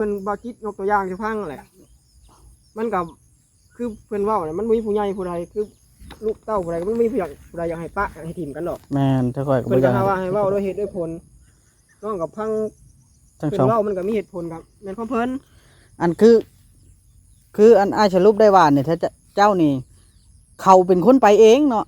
ເພິ່ນບໍ່ຈິດຍົກຕົວຢ່າງໃຫ້ຟັງແຫຼະ ມັນກໍຄືເພິ່ນເວົ້າແຫຼະ ມັນບໍ່ມີຜູ້ໃຫຍ່ຜູ້ໃດ ຄືລູກເຕົ້າຜູ້ໃດ ມັນບໍ່ມີຜູ້ຢາກ ຜູ້ໃດຢາກໃຫ້ປະໃຫ້ຖິ້ມກັນດອກ. ແມ່ນ ແຕ່ຂ້ອຍກໍບໍ່ຢາກໃຫ້ ເພິ່ນກໍຫາວ່າໃຫ້ເວົ້າດ້ວຍເຫດດ້ວຍຜົນ ນ້ອງກໍຟັງ ທັງສອງ ເພິ່ນເວົ້າມັນກໍມີເຫດຜົນ ກໍແມ່ນຂອງເພິ່ນ. ອັນຄື ຄືອັນອ້າຍສະຫຼຸບໄດ້ວ່ານີ້ ຖ້າເຈົ້ານີ້ ເຂົາເປັນຄົນໄປເອງເນາະ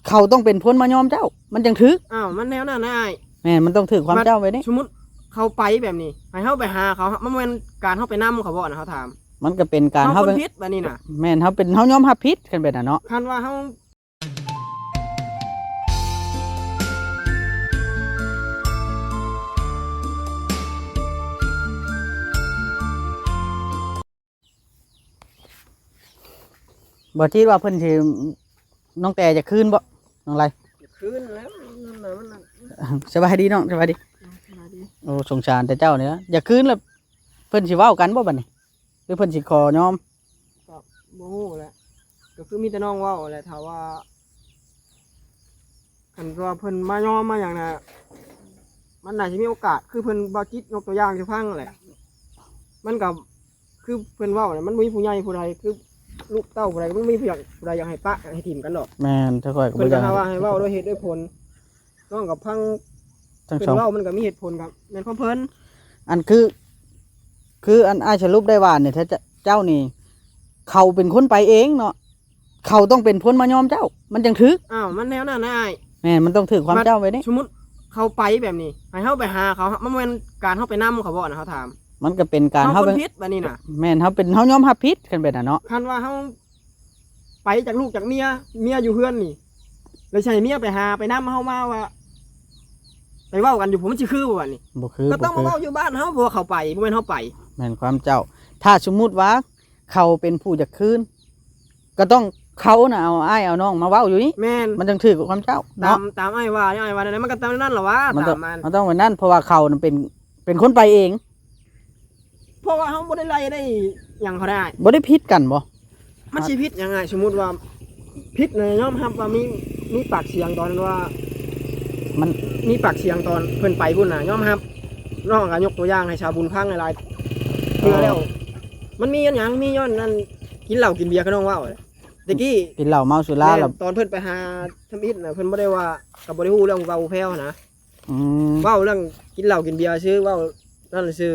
ເຂົາຕ້ອງເປັນຄົນມາຍອມເຈົ້າ ມັນຈັ່ງຖືກ. ອ້າວ ມັນແນວນັ້ນນະອ້າຍ. ແມ່ນ ມັນຕ້ອງຖືກຄວາມເຈົ້າໄປນີ້. ສົມມຸດເຂົາໄປແບບນີ້ ໃຫ້ເຮົາໄປຫາເຂົາ ມັນແມ່ນການເຮົາໄປນຳເຂົາບໍ່ນະ ເຮົາຖາມ. ມັນກໍເປັນການເຮົາ ເຮົາເປັນຄົນຜິດບາດນີ້ນະ. ແມ່ນ ເຮົາເປັນ ເຮົາຍອມຮັບຜິດ ຄັນແບບນັ້ນເນາະ. ຄັນວ່າເຮົາ ບໍ່ຈິດວ່າເພິ່ນຊິ ນ້ອງແຕຢາກຄືນບໍ່ ນ້ອງໄລ? ຢາກຄືນແລ້ວ ນັ້ນນະ ມັນນະ. ສະບາຍດີນ້ອງ ສະບາຍດີ. ສະບາຍດີ. ໂອ້ ສົງສານແຕ່ເຈົ້ານີ້ນະ ຢາກຄືນແລ້ວ ເພິ່ນຊິເວົ້າກັນບໍ່ບາດນີ້ ຫຼືເພິ່ນຊິຂໍຍອມ? ກໍບໍ່ຮູ້ແຫຼະ ກໍຄືມີແຕ່ນ້ອງເວົ້າແຫຼະ ຖ້າວ່າ ຄັນວ່າເພິ່ນມາຍອມມາຫຍັງນະ ມັນໜ້າຊິມີໂອກາດ ຄືເພິ່ນບໍ່ຈິດຍົກຕົວຢ່າງໃຫ້ຟັງແຫຼະ ມັນກໍຄືເພິ່ນເວົ້າແຫຼະ ມັນບໍ່ມີຜູ້ໃຫຍ່ຜູ້ໃດ ຄືລູກເຕົ້າຜູ້ໃດ ມັນບໍ່ມີຜູ້ຢາກ ຜູ້ໃດຢາກໃຫ້ປະໃຫ້ຖິ້ມກັນດອກ. ແມ່ນ ແຕ່ຂ້ອຍກໍບໍ່ຢາກ ເພິ່ນກໍຫາວ່າໃຫ້ເວົ້າດ້ວຍເຫດດ້ວຍຜົນ ນ້ອງກໍຟັງທັງສອງ ເພິ່ນເວົ້າມັນກໍມີເຫດຜົນ ກໍແມ່ນຂອງເພິ່ນ. ອັນຄື ຄືອັນອ້າຍສະຫຼຸບໄດ້ວ່ານີ້ ຖ້າເຈົ້ານີ້ ເຂົາເປັນຄົນໄປເອງເນາະ ເຂົາຕ້ອງເປັນຄົນມາຍອມເຈົ້າ ມັນຈັ່ງຖືກ. ອ້າວ ມັນແນວນັ້ນນະອ້າຍ. ແມ່ນ ມັນຕ້ອງຖືກຄວາມເຈົ້າໄປນີ້. ສົມມຸດເຂົາໄປແບບນີ້ ໃຫ້ເຮົາໄປຫາເຂົາ ມັນແມ່ນການເຮົາໄປນຳເຂົາບໍ່ນະ ເຮົາຖາມ. ມັນກໍເປັນການເຮົາ ເຮົາເປັນຄົນຜິດບາດນີ້ນະ. ແມ່ນ ເຮົາເປັນ ເຮົາຍອມຮັບຜິດ ຄັນແບບນັ້ນເນາະ. ຄັນວ່າເຮົາ ໄປຈາກລູກຈາກເມຍ ເມຍຢູ່ເຮືອນນີ້ ແລ້ວຊິໃຫ້ເມຍໄປຫາໄປນຳເຮົາມາວ່າ ໄປເວົ້າກັນຢູ່ພຸ້ນ ມັນຊິຄືບໍ່ບາດນີ້? ບໍ່ຄື ກໍຕ້ອງມາເວົ້າຢູ່ບ້ານເຮົາ ເພາະວ່າເຂົາໄປ ບໍ່ແມ່ນເຮົາໄປ. ແມ່ນຄວາມເຈົ້າ. ຖ້າສົມມຸດວ່າເຂົາເປັນຜູ້ຢາກຄືນ ກໍຕ້ອງເຂົານະເອົາອ້າຍເອົານ້ອງມາເວົ້າຢູ່ນີ້. ແມ່ນ ມັນຈັ່ງຖືກຄວາມເຈົ້າ ຕາມ ເນາະ ຕາມອ້າຍວ່າ ອ້າຍວ່າແນວໃດ ມັນກໍຕາມນັ້ນລະວ່າ. ມັນຕ້ອງ ຕາມມັນ ມັນຕ້ອງແບບນັ້ນ ເພາະວ່າເຂົານະເປັນ ເປັນຄົນໄປເອງ. ເພາະວ່າເຮົາບໍ່ໄດ້ໄລ່ໄດ້ຫຍັງເຂົາໄດ້. ບໍ່ໄດ້ຜິດກັນບໍ່? ມັນຊິຜິດຫຍັງອ້າຍ? ສົມມຸດວ່າຜິດນະ ຍອມຮັບວ່າມີ ມີປາກສຽງຕອນນັ້ນວ່າ ມັນ ມີປາກສຽງຕອນເພິ່ນໄປພຸ້ນນະ ຍອມຮັບ. ນ້ອງກໍຍົກຕົວຢ່າງໃຫ້ຊາວບຸນຟັງຫຼາຍໆເທື່ອແລ້ວ. ອໍ ມັນມີຍ້ອນຫຍັງ? ມີຍ້ອນນັ້ນ ກິນເຫຼົ້າກິນເບຍ ຄືນ້ອງເວົ້າແຫຼະ ແຕ່ກີ້ ກິນເຫຼົ້າເມົາສຸລາ. ແມ່ນ ແລ້ວຕອນເພິ່ນໄປຫາທຳອິດນະ ເພິ່ນບໍ່ໄດ້ວ່າ ກໍບໍ່ໄດ້ຮູ້ເລື່ອງເວົ້າແຜ່ວນະ. ອືມ ເວົ້າເລື່ອງກິນເຫຼົ້າກິນເບຍຊື່ ເວົ້ານັ້ນຊື່.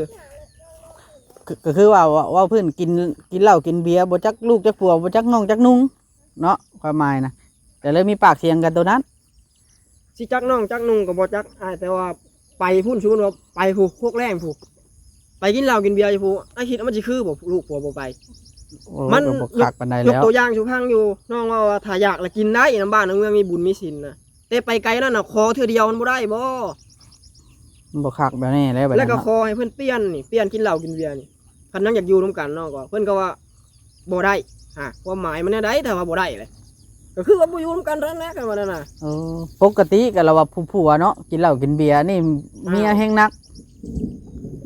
ກໍ ກໍຄືວ່າ ເວົ້າ ເວົ້າພື້ນກິນ ກິນເຫຼົ້າກິນເບຍ ບໍ່ຈັກລູກຈັກຜົວ ບໍ່ຈັກນ້ອງຈັກນຸ່ງເນາະ ຄວາມໝາຍນະ ກໍເລີຍມີປາກສຽງກັນໂຕນັ້ນ. ຊິຈັກນ້ອງຈັກນຸ່ງກໍບໍ່ຈັກອ້າຍ ແຕ່ວ່າໄປພຸ້ນ ສົມມຸດວ່າໄປພຸ້ນ ໂຄກແລ້ງພຸ້ນ ໄປກິນເຫຼົ້າກິນເບຍຢູ່ພຸ້ນ ອ້າຍຄິດວ່າມັນຊິຄືບໍ່ ລູກຜົວບໍ່ໄປ? ໂອ້ຍ ມັນກໍບໍ່ຄັກປານໃດແລ້ວ. ຍົກ ຍົກຕົວຢ່າງສູ່ຟັງຢູ່ ນ້ອງເວົ້າວ່າຖ້າຢາກລະກິນໄດ້ ນຳບ້ານນຳເມືອງມີບຸນມີສິນນະ. ແຕ່ໄປໄກນັ້ນນະ ຂໍເທື່ອດຽວມັນບໍ່ໄດ້ບໍ່? ມັນບໍ່ຄັກແບບນີ້ແຫຼະ ແລ້ວກໍຂໍໃຫ້ເພິ່ນປ່ຽນນີ້ ປ່ຽນກິນເຫຼົ້າກິນເບຍນີ້. ຄັນຍັງຢາກຢູ່ນຳກັນເນາະ ກໍເພິ່ນກໍວ່າບໍ່ໄດ້. ອາ ຄວາມໝາຍມັນແນວໃດ ຖ້າວ່າບໍ່ໄດ້ເລີຍ ກໍຄືວ່າບໍ່ຢູ່ນຳກັນເທົ່ານັ້ນແຫຼະ ຄັນວ່ານັ້ນນະ. ເອີ ປົກກະຕິກໍລະວ່າຜູ້ຜົວເນາະ ກິນເຫຼົ້າກິນເບຍນີ້ ອ້າວ ເມຍແຮງໜັກ.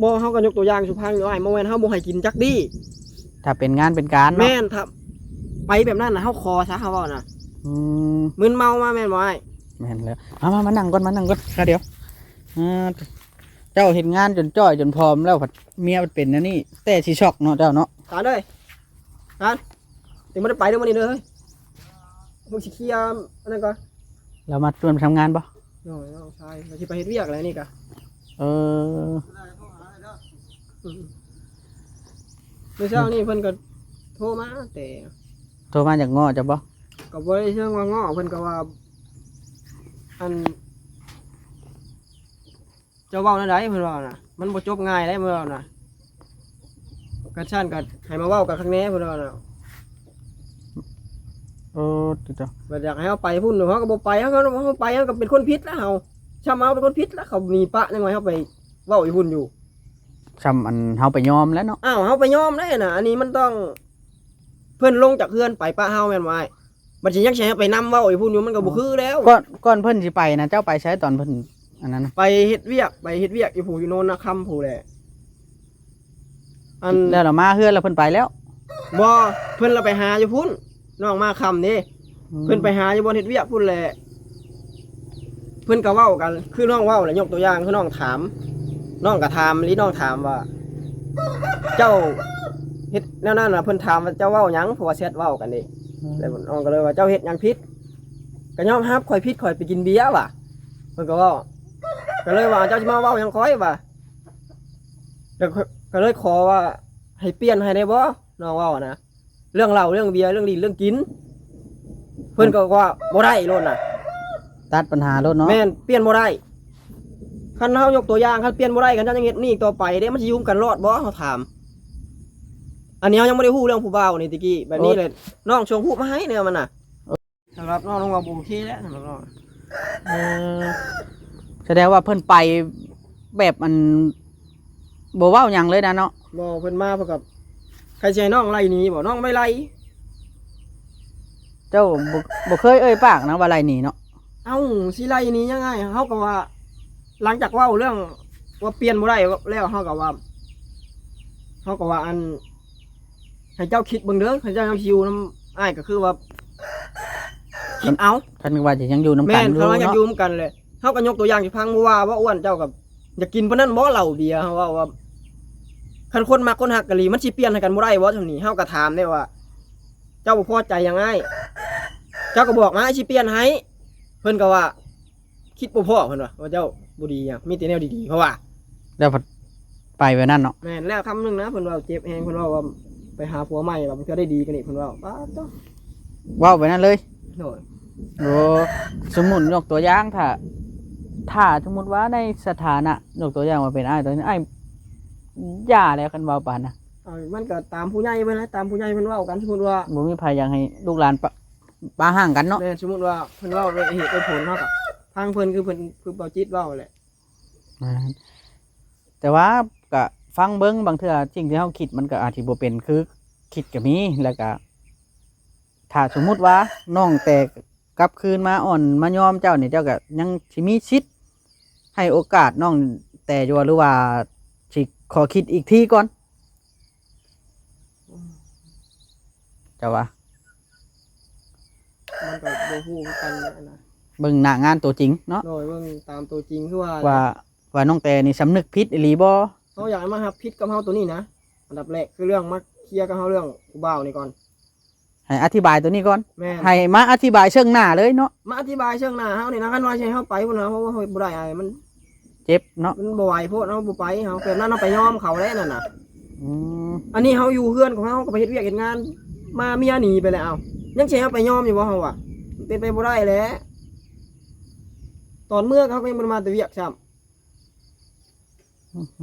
ບໍ່ ເຮົາກໍຍົກຕົວຢ່າງສູ່ຟັງຢູ່ອ້າຍ ບໍ່ແມ່ນເຮົາບໍ່ໃຫ້ກິນຈັກດີ້. ຖ້າເປັນງານເປັນການເນາະ. ແມ່ນ ຖ້າໄປແບບນັ້ນນະ ເຮົາຂໍຊະ ເຮົາເວົ້ານະ. ອືມ ມຶນເມົາມາແມ່ນບໍ່ອ້າຍ? ແມ່ນແລ້ວ. ມາ ມາ ມານັ່ງກ່ອນ ມານັ່ງກ່ອນ ຄາວດຽວ. ເອີ ເຈົ້າເຮັດງານຈົນຈ້ອຍຈົນຜອມແລ້ວ ພັດເມຍພັດເປັນແນວນີ້ ແຕ່ຊິຊັອກເນາະເຈົ້າເນາະ. ຕາເອີຍ ຕາ ຍັງບໍ່ໄດ້ໄປເດີ້ມື້ນີ້ເດີ້ ເຮີ້ຍ. ເພິ່ນຊິເຄຍອັນນັ້ນກ່ອນ. ລາວມາຊວນໄປທຳງານບໍ່? ນ້ອງ ນ້ອງຊາຍ ລາວຊິໄປເຮັດວຽກແລ້ວນີ້ກະ. ເອີ ມື້ເຊົ້ານີ້ເພິ່ນກໍໂທມາແຕ່ ໂທມາຢາກງໍ້ເຈົ້າບໍ່? ກໍບໍ່ໄດ້ເຊີງວ່າງໍ້ ເພິ່ນກໍວ່າ ອັນ ເຈົ້າເວົ້າແນວໃດ ເພິ່ນວ່ານະ ມັນບໍ່ຈົບງ່າຍເດ້ ເພິ່ນວ່ານະ. ຄັນຊັ້ນກໍໃຫ້ມາເວົ້າກັນຄັກແນ່ ເພິ່ນວ່ານະ. ເອີ ຕິດຕໍ່ ບັດຢາກໃຫ້ເຮົາໄປພຸ້ນ ເຮົາກໍບໍ່ໄປ ເຮົາກໍ ເຮົາໄປ ເຮົາກໍເປັນຄົນຜິດລະ ເຮົາ ຊ່ຳເຮົາເປັນຄົນຜິດລະ ເຂົາໜີປະ ຍັງວ່າເຮົາໄປເວົ້າຢູ່ພຸ້ນຢູ່ ຊ່ຳອັນເຮົາໄປຍອມແລ້ວເນາະ. ອ້າວ ເຮົາໄປຍອມໄດ້ນະ ອັນນີ້ມັນຕ້ອງ ເພິ່ນລົງຈາກເຮືອນໄປປະເຮົາແມ່ນບໍ່ອ້າຍ? ບັດຊິຍັງຊິໃຫ້ໄປນຳເວົ້າຢູ່ພຸ້ນຢູ່ ມັນກໍບໍ່ຄືແລ້ວ. ກ່ອນ ກ່ອນເພິ່ນຊິໄປນະ ເຈົ້າໄປໃສຕອນເພິ່ນອັນນັ້ນນະ? ໄປເຮັດວຽກ ໄປເຮັດວຽກຢູ່ພຸ້ນ ຢູ່ໂນນນາຄຳພຸ້ນແຫຼະ. ອັນ ແລ້ວລະມາເຮືອນລະເພິ່ນໄປແລ້ວ? ບໍ່ ເພິ່ນລະໄປຫາຢູ່ພຸ້ນ ນ້ອງມາຄ່ຳເດ້. ອືມ ເພິ່ນໄປຫາຢູ່ບ່ອນເຮັດວຽກພຸ້ນແຫຼະ. ເພິ່ນກໍເວົ້າກັນ ຄືນ້ອງເວົ້າແຫຼະ ຍົກຕົວຢ່າງຄືນ້ອງຖາມ ນ້ອງກໍຖາມອີ່ຫຼີ ນ້ອງຖາມວ່າ ເຈົ້າເຮັດແນວນັ້ນນະ ເພິ່ນຖາມວ່າເຈົ້າເວົ້າຫຍັງ ເພາະວ່າແຊັດເວົ້າກັນເດ້. ອືມ ແລ້ວນ້ອງກໍເລີຍວ່າ ເຈົ້າເຮັດຫຍັງຜິດ? ກໍຍອມຮັບ ຂ້ອຍຜິດ ຂ້ອຍໄປກິນເບຍວ່າ. ເພິ່ນກໍເວົ້າ ກໍເລີຍວ່າ ເຈົ້າຊິມາເວົ້າຫຍັງຂ້ອຍວ່າ. ແລ້ວກໍເລີຍຂໍວ່າ ໃຫ້ປ່ຽນໃຫ້ໄດ້ບໍ່? ນ້ອງເວົ້ານະ ເລື່ອງເຫຼົ້າ ເລື່ອງເບຍ ເລື່ອງຫຼິ້ນ ເລື່ອງກິນ. ເພິ່ນກໍວ່າບໍ່ໄດ້ໂລດນະ ຕັດປັນຫາໂລດເນາະ. ແມ່ນ ປ່ຽນບໍ່ໄດ້. ຄັນເຮົາຍົກຕົວຢ່າງ ຄັນປ່ຽນບໍ່ໄດ້ ຄັນເຈົ້າຍັງເຮັດນີ້ອີກຕໍ່ໄປເດ້ ມັນຊິຢູ່ນຳກັນລອດບໍ່? ເຮົາຖາມ. ອັນນີ້ເຮົາຍັງບໍ່ໄດ້ຮູ້ເລື່ອງຜູ້ບ່າວນີ້ ແຕ່ກີ້ແບບນີ້ແຫຼະ. ນ້ອງສົ່ງຮູບມາໃຫ້ແນວມັນນະ. ສຳລັບນ້ອງ ນ້ອງວ່າບໍ່ໂອເຄແລ້ວ ສຳລັບນ້ອງ. ເອີ ສະແດງວ່າເພິ່ນໄປແບບ ອັນ ບໍ່ເວົ້າຫຍັງເລີຍນະເນາະ. ບໍ່ ເພິ່ນມາເພິ່ນກໍ ໃຜຊິໃຫ້ນ້ອງໄລ່ໜີບໍ່? ນ້ອງບໍ່ໄດ້ໄລ່. ເຈົ້າບໍ່ ບໍ່ເຄີຍເອີ່ຍປາກນະວ່າໄລ່ໜີເນາະ. ເອົ້າ ຊິໄລ່ໜີຍັງໄງ? ເຮົາກໍວ່າ ຫຼັງຈາກເວົ້າເລື່ອງວ່າປ່ຽນບໍ່ໄດ້ແລ້ວ ເຮົາກໍວ່າ ເຮົາກໍວ່າ ອັນ ໃຫ້ເຈົ້າຄິດເບິ່ງເດີ ຄັນເຈົ້າຍັງຊິຢູ່ນຳອ້າຍ ກໍຄືວ່າ ຄິດເອົາ. ຄັນວ່າຈະຍັງຢູ່ນຳກັນ ແມ່ນ ຄັນວ່າຍັງຢູ່ນຳກັນແຫຼະ. ເຮົາກໍຍົກຕົວຢ່າງໃຫ້ຟັງ ບໍ່ວ່າ ບໍ່ອ້ວນ ເຈົ້າກໍຢາກກິນປານນັ້ນບໍ່ ເຫຼົ້າເບຍ? ເຮົາເວົ້າວ່າ ຄັນຄົນມັກຄົນຮັກກະຫຼີ ມັນຊິປ່ຽນໃຫ້ກັນບໍ່ໄດ້ບໍ່? ຊ່ຳນີ້ເຮົາກໍຖາມໄດ້ວ່າ ເຈົ້າບໍ່ພໍໃຈຫຍັງອ້າຍ? ເຈົ້າກໍບອກມາ ອ້າຍຊິປ່ຽນໃຫ້. ເພິ່ນກໍວ່າ ຄິດບໍ່ພໍ້ ເພິ່ນວ່າ ວ່າເຈົ້າບໍ່ດີຫຍັງ ມີແຕ່ແນວດີໆ ເຂົາວ່າ. ແລ້ວພັດໄປແບບນັ້ນເນາະ. ແມ່ນແລ້ວ ຄຳໜຶ່ງນະ ເພິ່ນເວົ້າເຈັບແຮງ ເພິ່ນເວົ້າວ່າໄປຫາຜົວໃໝ່ ວ່າມັນກໍໄດ້ດີກວ່ານີ້ ເພິ່ນເວົ້າ. ປາດໂທ້ ເວົ້າແບບນັ້ນເລີຍ. ໂດຍ. ໂອ້ ສົມມຸດຍົກຕົວຢ່າງ ຖ້າ ຖ້າສົມມຸດວ່າໃນສະຖານະ ຍົກຕົວຢ່າງວ່າເປັນອ້າຍ ຕອນນີ້ອ້າຍຢ່າແລ້ວ ຄັນເວົ້າປານນະ. ເອົາ ມັນກໍຕາມຜູ້ໃຫຍ່ເພິ່ນແຫຼະ ຕາມຜູ້ໃຫຍ່ເພິ່ນເວົ້າກັນ. ສົມມຸດວ່າ ບໍ່ມີໃຜຢາກໃຫ້ລູກຫຼານປະ ປະຫ່າງກັນເນາະ. ແມ່ນ ສົມມຸດວ່າເພິ່ນເວົ້າດ້ວຍເຫດດ້ວຍຜົນ ເຮົາກໍຟັງເພິ່ນ ຄືເພິ່ນ ຄືເບົາຈິດເວົ້າແຫຼະ. ແມ່ນ ແຕ່ວ່າກໍຟັງເບິ່ງ ບາງເທື່ອສິ່ງທີ່ເຮົາຄິດມັນກໍອາດຊິບໍ່ເປັນຄືຄິດກໍມີ. ແລ້ວກໍຖ້າສົມມຸດວ່ານ້ອງແຕ່ກັບຄືນມາອ່ອນມາຍອມເຈົ້ານີ້ ເຈົ້າກໍຍັງຊິມີສິດໃຫ້ໂອກາດນ້ອງແຕ່ຢູ່ ຫຼືວ່າຊິຂໍຄິດອີກທີກ່ອນ? ເຈົ້າວ່າ ມັນກໍບໍ່ຮູ້ຄືກັນແຫຼະນະ ເບິ່ງໜ້າງານຕົວຈິງເນາະ. ໂດຍ ເບິ່ງຕາມຕົວຈິງ ຄືວ່າ ວ່າ ວ່ານ້ອງແຕ່ນີ້ສຳນຶກຜິດອີ່ຫຼີບໍ່? ເຮົາຢາກໃຫ້ມາຮັບຜິດກັບເຮົາຕົວນີ້ນະ ອັນດັບແລກ ຄືເລື່ອງມາເຄຍກັບເຮົາເລື່ອງຜູ້ບ່າວນີ້ກ່ອນ. ໃຫ້ອະທິບາຍຕົວນີ້ກ່ອນ. ແມ່ນ ໃຫ້ມາອະທິບາຍເຊິ່ງໜ້າເລີຍເນາະ. ມາອະທິບາຍເຊິ່ງໜ້າເຮົານີ້ນະ ຄັນວ່າຊິໃຫ້ເຮົາໄປພຸ້ນນະ ເຮົາເຮັດບໍ່ໄດ້ອ້າຍ ມັນເຈັບເນາະ ມັນບໍ່ໄຫວໂພດ ເຮົາບໍ່ໄປ ເຮົາແບບນັ້ນ ເຮົາໄປຍອມເຂົາແລ້ວນັ້ນນະ. ອືມ ອັນນີ້ເຮົາຢູ່ເຮືອນຂອງເຮົາ ກໍໄປເຮັດວຽກເຮັດງານ ມາເມຍໜີໄປແລ້ວ ເອົ້າ ຍັງຊິໃຫ້ເຮົາໄປຍອມຢູ່ບໍ່ ເຮົາວ່າ ເປັນໄປບໍ່ໄດ້ແຫຼະ. ຕອນເມືອເຂົາກໍຍັງບໍ່ໄດ້ມາແຕ່ວຽກຊ້ຳ.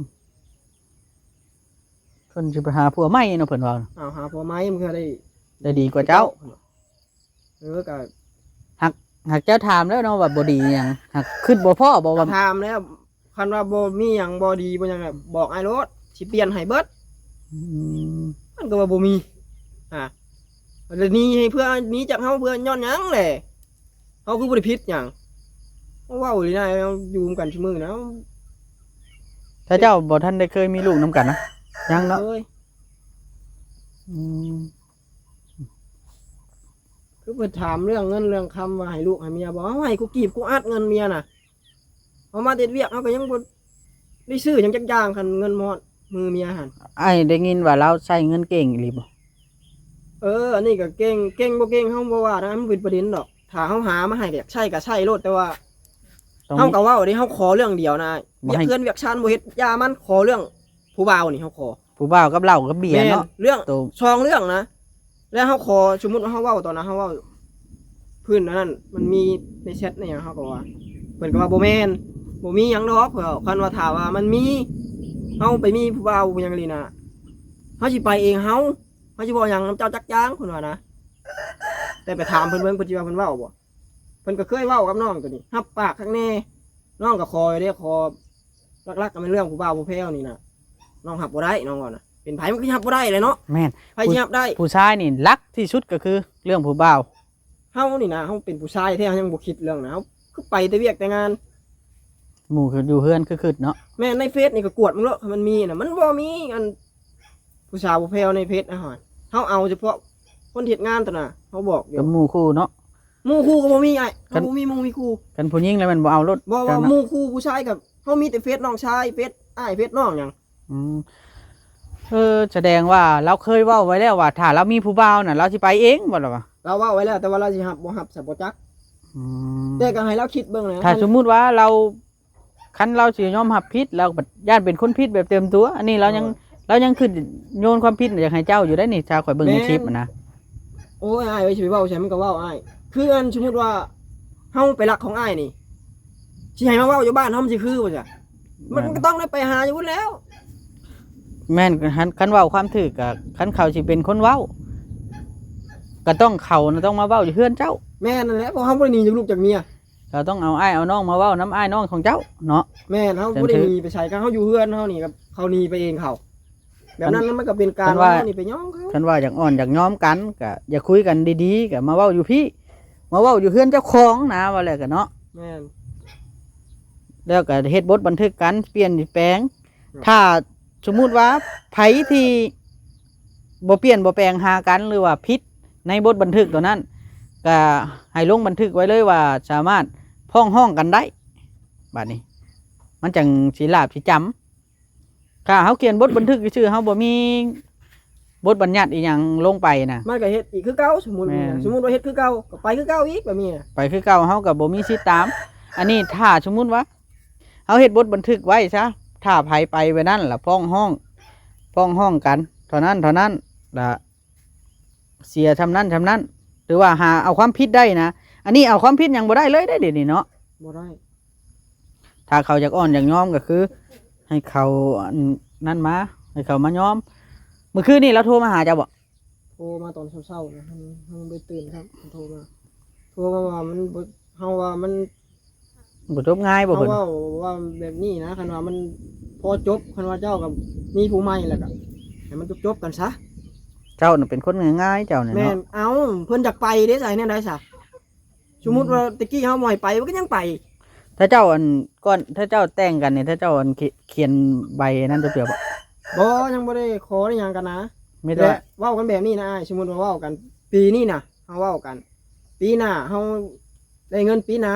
ເພິ່ນຊິໄປຫາຜົວໃໝ່ເນາະ ເພິ່ນວ່າ. ເອົາ ຫາຜົວໃໝ່ ມັນຄືໄດ້ ໄດ້ດີກວ່າເຈົ້າ. ເອີ ກໍ ຫາກ ຫາກເຈົ້າຖາມແລ້ວເນາະວ່າບໍ່ດີຫຍັງ ຫາກຄິດບໍ່ພໍ້ບໍ່ວ່າ ຖາມແລ້ວ ຄັນວ່າບໍ່ມີຫຍັງບໍ່ດີບໍ່ຫຍັງ ບອກອ້າຍໂລດ ຊິປ່ຽນໃຫ້ເບິດ. ອືມ ມັນກໍວ່າບໍ່ມີ ອ່າ ແລ້ວໜີໃຫ້ເພື່ອ ໜີຈາກເຮົາເພື່ອຍ້ອນຫຍັງແຫຼະ? ເຮົາຄືບໍ່ໄດ້ຜິດຫຍັງ? ເຮົາເວົ້າອີ່ຫຼີນະ ເຮົາຢູ່ນຳກັນຊຸມື້ນະ. ຖ້າເຈົ້າບໍ່ທັນໄດ້ເຄີຍມີລູກນຳກັນນະ? ຍັງເນາະ. ເຄີຍ. ອືມ ຄືເພິ່ນຖາມເລື່ອງເງິນເລື່ອງຄຳວ່າໃຫ້ລູກໃຫ້ເມຍບໍ່? ເຮົາໃຫ້ຄູ່ກີບຄູ່ອັດເງິນເມຍນະ. ເຮົາມາແຕ່ເຮັດວຽກ ເຮົາກໍຍັງບໍ່ໄດ້ຊື້ຫຍັງຈັກຢ່າງ ຄັນເງິນມາຮອດມືເມຍຫັ້ນ. ອ້າຍໄດ້ຍິນວ່າລາວໃຊ້ເງິນເກັ່ງອີ່ຫຼີບໍ່? ເອີ ອັນນີ້ກໍເກັ່ງ ເກັ່ງບໍ່ເກັ່ງເຮົາບໍ່ວ່ານະ ມັນບໍ່ເປັນປະເດັນດອກ. ຖ້າເຮົາຫາມາໃຫ້ ແບບໃຊ້ກໍໃຊ້ໂລດ ແຕ່ວ່າ ຕ້ອງ ເຮົາກໍເວົ້າເດ້ ເຮົາຂໍເລື່ອງດຽວນະ ບໍ່ໃຫ້ ວຽກເຮືອນວຽກຊານບໍ່ເຮັດ ຢ່າມັນ ຂໍເລື່ອງຜູ້ບ່າວນີ້ ເຮົາຂໍ ຜູ້ບ່າວກັບເຫຼົ້າກັບເບຍເນາະ. ແມ່ນ ເລື່ອງ ໂຕ ສອງເລື່ອງນະ. ແລ້ວເຮົາຂໍ ສົມມຸດວ່າເຮົາເວົ້າຕອນນັ້ນ ເຮົາເວົ້າພື້ນອັນນັ້ນ ມັນມີໃນແຊັດໃນຫຍັງ ເຮົາກໍວ່າ ເພິ່ນກໍວ່າບໍ່ແມ່ນ ບໍ່ມີຫຍັງດອກ. ເພິ່ນວ່າ ຄັນວ່າຖ້າວ່າມັນມີ ເຮົາໄປມີຜູ້ບ່າວຜູ້ຫຍັງອີ່ຫຼີນະ ເຮົາຊິໄປເອງເຮົາ ເຮົາຊິບໍ່ຫຍັງນຳເຈົ້າຈັກຢ່າງ ເພິ່ນວ່ານະ. ແຕ່ໄປຖາມເພິ່ນເບິ່ງ ເພິ່ນຊິວ່າເພິ່ນເວົ້າບໍ່? ເພິ່ນກໍເຄີຍເວົ້າກັບນ້ອງຕົວນີ້ ຮັບປາກຄັກແນ່. ນ້ອງກໍຂໍຢູ່ເດ້ ຂໍ ຫຼັກໆກໍແມ່ນເລື່ອງຜູ້ບ່າວຜູ້ແພ້ວນີ້ນະ ນ້ອງຮັບບໍ່ໄດ້ ນ້ອງວ່ານະ. ເປັນໃຜມັນກໍຮັບບໍ່ໄດ້ແຫຼະເນາະ. ແມ່ນ ໃຜຊິຮັບໄດ້? ຜູ້ຊາຍນີ້ຫຼັກທີ່ສຸດກໍຄືເລື່ອງຜູ້ບ່າວ. ເຮົານີ້ນະ ເຮົາເປັນຜູ້ຊາຍແທ້ ເຮົາຍັງບໍ່ຄິດເລື່ອງນະ ເຮົາຄືໄປແຕ່ວຽກແຕ່ງານ. ໝູ່ຄືຢູ່ເຮືອນຄືຄຶດເນາະ. ແມ່ນ ໃນເຟສນີ້ກໍກວດເບິ່ງໂລດ ຄັນມັນມີນະ ມັນບໍ່ມີອັນ ຜູ້ສາວຜູ້ແພ້ວໃນເຟສນະ. ເຮົາ ເຮົາເອົາສະເພາະຄົນເຮັດງານຕົວນະ ເຮົາບອກຢູ່ ກັບໝູ່ຄູ່ເນາະ. ໝູ່ຄູ່ກໍບໍ່ມີອ້າຍ ຄັນ ເຮົາບໍ່ມີໝູ່ມີຄູ່. ຄັນຜູ້ຍິງແລ້ວແມ່ນບໍ່ເອົາໂລດ. ບໍ່ ເຈົ້າເນາະ ໝູ່ຄູ່ຜູ້ຊາຍກໍ ເຮົາມີແຕ່ເຟສນ້ອງຊາຍ ເຟສອ້າຍ ເຟສນ້ອງຫຍັງ. ອືມ ສະແດງວ່າລາວເຄີຍເວົ້າໄວ້ແລ້ວວ່າ ຖ້າລາວມີຜູ້ບ່າວນະ ລາວຊິໄປເອງ ບໍ່ລະວ່າ ລາວເວົ້າໄວ້ແລ້ວ ແຕ່ວ່າລາວຊິຮັບບໍ່ຮັບ ສະບໍ່ຈັກ. ອືມ ແຕ່ກໍໃຫ້ລາວຄິດເບິ່ງແຫຼະ. ຖ້າສົມມຸດວ່າລາວ ຄັນລາວຊິຍອມຮັບຜິດ ລາວກໍຢ້ານເປັນຄົນຜິດແບບເຕັມຕົວ. ອັນນີ້ລາວຍັງ ໂດຍ ລາວຍັງຄິດໂຍນຄວາມຜິດຢາກໃຫ້ເຈົ້າຢູ່ໄດ໋ນີ້ ຖ້າຂ້ອຍເບິ່ງໃນຄລິບ ແມ່ນ ຫັ້ນນະ. ໂອ້ຍ ອ້າຍເອີຍ ຊິໄປເວົ້າໃສ່ມັນກໍເວົ້າອ້າຍ. ຄືອັນສົມມຸດວ່າເຮົາໄປລັກຂອງອ້າຍນີ້ ຊິໃຫ້ມາເວົ້າຢູ່ບ້ານເຮົາ ມັນຊິຄືບໍ່ຊະ? ມັນ ແມ່ນ ກໍຕ້ອງໄດ້ໄປຫາຢູ່ພຸ້ນແລ້ວ. ແມ່ນ ຄັນ ຄັນເວົ້າຄວາມຖືກ ກໍຄັນເຂົາຊິເປັນຄົນເວົ້າ ກໍຕ້ອງ ເຂົານະຕ້ອງມາເວົ້າຢູ່ເຮືອນເຈົ້າ. ແມ່ນນັ້ນແຫຼະ ເພາະເຮົາບໍ່ໄດ້ໜີຈາກລູກຈາກເມຍ. ເຈົ້າຕ້ອງເອົາອ້າຍເອົານ້ອງມາເວົ້ານຳອ້າຍນ້ອງຂອງເຈົ້າເນາະ. ແມ່ນ ເຮົາ ຈັ່ງ ບໍ່ໄດ້ ຖື ໜີໄປໃສ ຄັນເຮົາຢູ່ເຮືອນເຮົານີ້ ກໍເຂົາໜີໄປເອງເຂົາ. ແບບນັ້ນ ຄັນ ມັນກໍເປັນການ ຄັນວ່າ ເວົ້ານີ້ໄປຍອມເຂົາ. ຄັນວ່າຢາກອ່ອນຢາກຍອມກັນ ກໍຢ່າຄຸຍກັນດີໆ ກໍມາເວົ້າຢູ່ພີ້ ມາເວົ້າຢູ່ເຮືອນເຈົ້າຂອງນະ ວ່າແລ້ວກໍເນາະ. ແມ່ນ ແລ້ວກໍເຮັດບົດບັນທຶກກັນ ປ່ຽນແປງ. ເນາະ ຖ້າສົມມຸດວ່າໃຜທີ່ບໍ່ປ່ຽນບໍ່ແປງຫາກັນ ຫຼືວ່າຜິດໃນບົດບັນທຶກຕົວນັ້ນ ກໍໃຫ້ລົງບັນທຶກໄວ້ເລີຍວ່າສາມາດຟ້ອງຮ້ອງກັນໄດ້. ບາດນີ້ມັນຈັ່ງຊິລາບຊິຈຳ. ຖ້າເຮົາຂຽນບົດບັນທຶກຊື່ໆ ເຮົາບໍ່ມີບົດບັນຍັດອີ່ຫຍັງລົງໄປນະ ມັນກໍເຮັດອີກຄືເກົ່າ. ສົມມຸດ ແມ່ນ ມີນະ ສົມມຸດວ່າເຮັດຄືເກົ່າ ກໍໄປຄືເກົ່າອີກ ແບບນີ້ນະ ໄປຄືເກົ່າ ເຮົາກໍບໍ່ມີສິດຕາມ. ອັນນີ້ຖ້າສົມມຸດວ່າເຮົາເຮັດບົດບັນທຶກໄວ້ຊະ ຖ້າໃຜໄປແບບນັ້ນລະຟ້ອງຮ້ອງ ຟ້ອງຮ້ອງກັນເທົ່ານັ້ນເທົ່ານັ້ນ ລະເສຍຊ່ຳນັ້ນຊ່ຳນັ້ນ ຫຼືວ່າຫາເອົາຄວາມຜິດໄດ້ນະ. ອັນນີ້ເອົາຄວາມຜິດຫຍັງບໍ່ໄດ້ເລີຍເດ້ ດຽວນີ້ເນາະ. ບໍ່ໄດ້. ຖ້າເຂົາຢາກອ່ອນຢາກຍອມກໍຄືໃຫ້ເຂົາ ອັນນັ້ນມາ ໃຫ້ເຂົາມາຍອມ. ມື້ຄືນນີ້ລາວໂທມາຫາເຈົ້າບໍ່? ໂທມາຕອນເຊົ້າໆນະ ເຮົາ ເຮົາບໍ່ໄດ້ຕື່ນຊ້ຳ ໂທມາ ໂທມາວ່າມັນບໍ່ ເຮົາວ່າມັນບໍ່ຈົບງ່າຍບໍ່ ເຮົາເພິ່ນ ເວົ້າວ່າແບບນີ້ນະ ຄັນວ່າມັນພໍຈົບ ຄັນວ່າເຈົ້າກໍມີຜູ້ໃໝ່ແລ້ວກໍໃຫ້ມັນຈົບໆກັນຊະ. ເຈົ້ານະເປັນຄົນງ່າຍໆ ເຈົ້ານີ້ເນາະ. ແມ່ນ. ເອົ້າ ເພິ່ນຢາກໄປເດ້ ໃສ່ແນວໃດຊະ? ສົມມຸດວ່າ ອືມ ແຕ່ກີ້ເຮົາບໍ່ໃຫ້ໄປ ມັນກໍຍັງໄປ. ຖ້າເຈົ້າ ອັນ ກ່ອນ ຖ້າເຈົ້າແຕ່ງກັນນີ້ ຖ້າເຈົ້າ ອັນ ຂ- ຂຽນໃບນັ້ນຈັກເທື່ອບໍ່? ບໍ່ ຍັງບໍ່ໄດ້ຂໍໄດ້ຫຍັງກັນນະ. ມີແຕ່ ແລະ ເວົ້າກັນແບບນີ້ນະອ້າຍ ສົມມຸດວ່າເວົ້າກັນປີນີ້ນະ ເຮົາເວົ້າກັນ ປີໜ້າເຮົາໄດ້ເງິນປີໜ້າ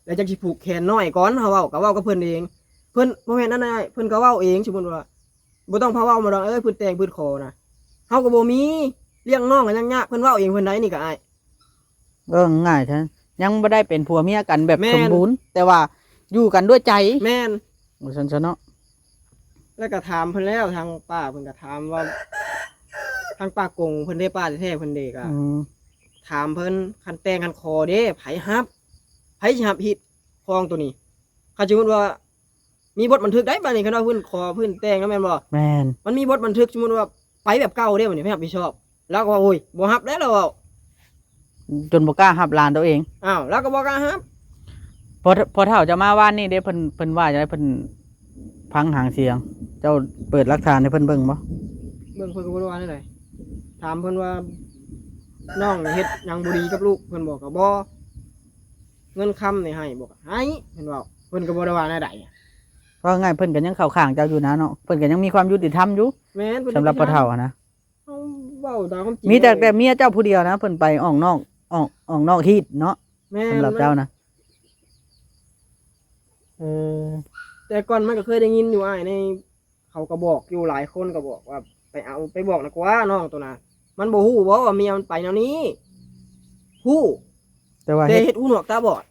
ແລ້ວຈັກຊິຜູກແຂນນ້ອຍກ່ອນ ເຮົາເວົ້າ ກໍເວົ້າກັບເພິ່ນເອງ. ເພິ່ນ ບໍ່ແມ່ນອັນນັ້ນອ້າຍ ເພິ່ນກໍເວົ້າເອງ ສົມມຸດວ່າ ບໍ່ຕ້ອງພາເວົ້າມາດອກ ເອີ ເພິ່ນແຕ່ງເພິ່ນຂໍນະ ເຮົາກໍບໍ່ມີ ລ້ຽງນ້ອງກໍຍັງຍາກ ເພິ່ນເວົ້າເອງເພິ່ນໄດ໋ນີ້ກໍອ້າຍ. ເອີ ງ່າຍແທ້ ຍັງບໍ່ໄດ້ເປັນຜົວເມຍກັນແບບ ແມ່ນ ສົມບູນ ແຕ່ວ່າຢູ່ກັນດ້ວຍໃຈ. ແມ່ນ ວ່າຊັ້ນຊະເນາະ. ແລ້ວກໍຖາມເພິ່ນແລ້ວ ທາງປ້າເພິ່ນກໍຖາມວ່າ ທາງປ້າກົງເພິ່ນເດ້ ປ້າແທ້ໆເພິ່ນເດ້ ກໍ ອືມ ຖາມເພິ່ນ ຄັນແຕ່ງຄັນຂໍເດ້ ໃຜຮັບ ໃຜຊິຮັບຮີດຄອງໂຕນີ້? ຄັນສົມມຸດວ່າ ມີບົດບັນທຶກໄດ໋ ບາດນີ້ ຄັນວ່າເພິ່ນຂໍເພິ່ນແຕ່ງນະ ແມ່ນບໍ່? ແມ່ນ. ມັນມີບົດບັນທຶກ ສົມມຸດວ່າໄປແບບເກົ່າເດ້ ບາດນີ້ໃຜຮັບຜິດຊອບ? ລາວກໍວ່າ ໂອ້ຍ ບໍ່ຮັບແລ້ວ ລາວເວົ້າ ຈົນບໍ່ກ້າຮັບຫຼານໂຕເອງ. ອ້າວ ລາວກໍບໍ່ກ້າຮັບ. ພໍ ພໍເຖົ້າເຈົ້າມາວານນີ້ເດ້ ເພິ່ນ ເພິ່ນວ່າຈັ່ງໃດ? ເພິ່ນຟັງຫາງສຽງ ເຈົ້າເປີດຫຼັກຖານໃຫ້ເພິ່ນເບິ່ງບໍ່? ເບິ່ງ ເພິ່ນກໍບໍ່ໄດ້ວ່າແນວໃດ. ຖາມເພິ່ນວ່າ ນ້ອງເຮັດຫຍັງບໍ່ດີກັບລູກ? ເພິ່ນບອກ ກໍບໍ່ ເງິນຄຳນີ້ໃຫ້ບໍ່? ໃຫ້ ເພິ່ນເວົ້າ ເພິ່ນກໍບໍ່ໄດ້ວ່າແນວໃດ. ເວົ້າງ່າຍ ເພິ່ນກໍຍັງເຂົ້າຂ້າງເຈົ້າຢູ່ນະເນາະ ເພິ່ນກໍຍັງມີຄວາມຍຸຕິທຳຢູ່. ແມ່ນ ເພິ່ນ ສຳລັບພໍ່ເຖົ້າຫັ້ນນະ ເຮົາເວົ້າຕາມຄວາມຈິງ ມີແຕ່ ແຕ່ເມຍເຈົ້າຜູ້ດຽວນະ ເພິ່ນໄປອອກນອກ ອອກ ອອກນອກຮີດເນາະ. ແມ່ນ ສຳລັບເຈົ້ານະ. ເອີ ແຕ່ກ່ອນມັນກໍເຄີຍໄດ້ຍິນຢູ່ ອ້າຍ ໃນ ເຂົາກໍບອກຢູ່ ຫຼາຍຄົນກໍບອກວ່າ ໄປເອົາ ໄປບອກນະກວ່ານ້ອງໂຕນະ ມັນບໍ່ຮູ້ບໍ່ວ່າເມຍມັນໄປແນວນີ້? ຮູ້ ແຕ່ວ່າ ແຕ່ເຮັດ ເຮັດຫູໜວກຕາບອດ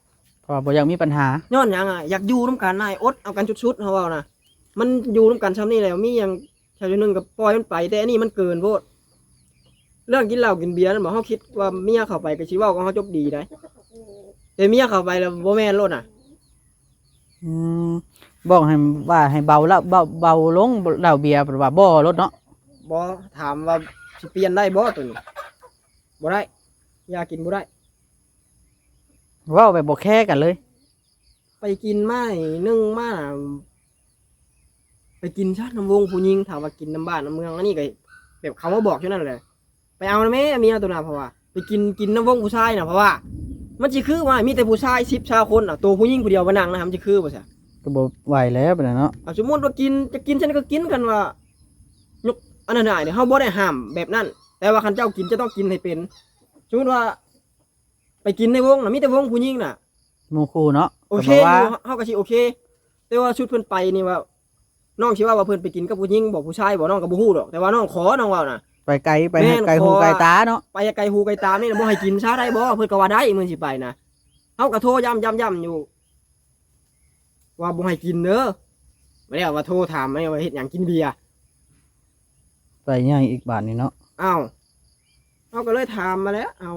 ເພາະວ່າບໍ່ຢາກມີບັນຫາ. ຍ້ອນຫຍັງອະ? ຢາກຢູ່ນຳກັນນາຍ ອົດເອົາກັນສຸດໆ ເຮົາເວົ້ານະ. ມັນຢູ່ນຳກັນຊ່ຳນີ້ແລ້ວ ມີຫຍັງແຖວໜຶ່ງກໍປ່ອຍມັນໄປ ແຕ່ອັນນີ້ມັນເກີນໂພດ. ເລື່ອງກິນເຫຼົ້າກິນເບຍນັ້ນບໍ່ ເຮົາຄິດວ່າເມຍເຂົ້າໄປກໍຊິເວົ້າກັບເຮົາຈົບດີໄດ໋ ແຕ່ເມຍເຂົ້າໄປແລ້ວບໍ່ແມ່ນໂລດນະ. ອືມ ບອກໃຫ້ ວ່າໃຫ້ເບົາເຫຼົ້າ ເບົາ ເບົາລົງເຫຼົ້າເບຍ ເພິ່ນວ່າບໍ່ໂລດເນາະ. ບໍ່ ຖາມວ່າຊິປ່ຽນໄດ້ບໍ່ໂຕນີ້? ບໍ່ໄດ້ ຢາກິນບໍ່ໄດ້. ເວົ້າແບບບໍ່ແຄກັນເລີຍ. ໄປກິນມານີ້ ໜຶ່ງມານະ ໄປກິນຊະນຳວົງຜູ້ຍິງ ຖາມວ່າກິນນຳບ້ານນຳເມືອງ ອັນນີ້ກໍແບບເຂົາມາບອກຢູ່ນັ້ນແຫຼະ. ໄປເອົານະແມ່ເມຍໂຕນະ ເພາະວ່າໄປກິນ ກິນນຳວົງຜູ້ຊາຍນະ ເພາະວ່າມັນຊິຄືວ່າມີແຕ່ຜູ້ຊາຍສິບຊາວຄົນນະ ໂຕຜູ້ຍິງຜູ້ດຽວມານັ່ງນະ ມັນຊິຄືບໍ່ຊະ? ກໍບໍ່ໄຫວແລ້ວປານນັ້ນເນາະ. ອ່າ ສົມມຸດວ່າກິນ ຈະກິນຊັ້ນກໍກິນ ຄັນວ່າຍົກອັນນັ້ນໄດ້ ເຮົາບໍ່ໄດ້ຫ້າມແບບນັ້ນ ແຕ່ວ່າຄັນເຈົ້າກິນ ເຈົ້າຕ້ອງກິນໃຫ້ເປັນ. ສົມມຸດວ່າໄປກິນໃນວົງນະ ມີແຕ່ວົງຜູ້ຍິງນະ ໝູ່ຄູ່ເນາະ ໂອເຄຢູ່ ເຮົາກໍຊິໂອເຄ. ແຕ່ວ່າຊຸດເພິ່ນໄປນີ້ວ່າ ນ້ອງຊິເວົ້າວ່າເພິ່ນໄປກິນກັບຜູ້ຍິງບໍ ຜູ້ຊາຍບໍ ນ້ອງກໍບໍ່ຮູ້ດອກ ແຕ່ວ່ານ້ອງຂໍ ນ້ອງເວົ້ານະ. ໄປໄກ ໄປ ແມ່ນ ໄກຫູໄກຕາເນາະ ຂໍວ່າ ໄປໄກຫູໄກຕານີ້ນະ ບໍ່ໃຫ້ກິນຊະໄດ້ບໍ່ ເພິ່ນກໍວ່າໄດ້ ມື້ຊິໄປນະ. ເຮົາກໍໂທຢ້ຳໆໆຢູ່ ວ່າບໍ່ໃຫ້ກິນເດີ ບາດນີ້ວ່າໂທຖາມ ວ່າເຮັດຫຍັງກິນເບຍ ໄປໃຫຍ່ອີກບາດນີ້ເນາະ. ອ້າວ ເຮົາກໍເລີຍຖາມມາແລ້ວ ເອົາ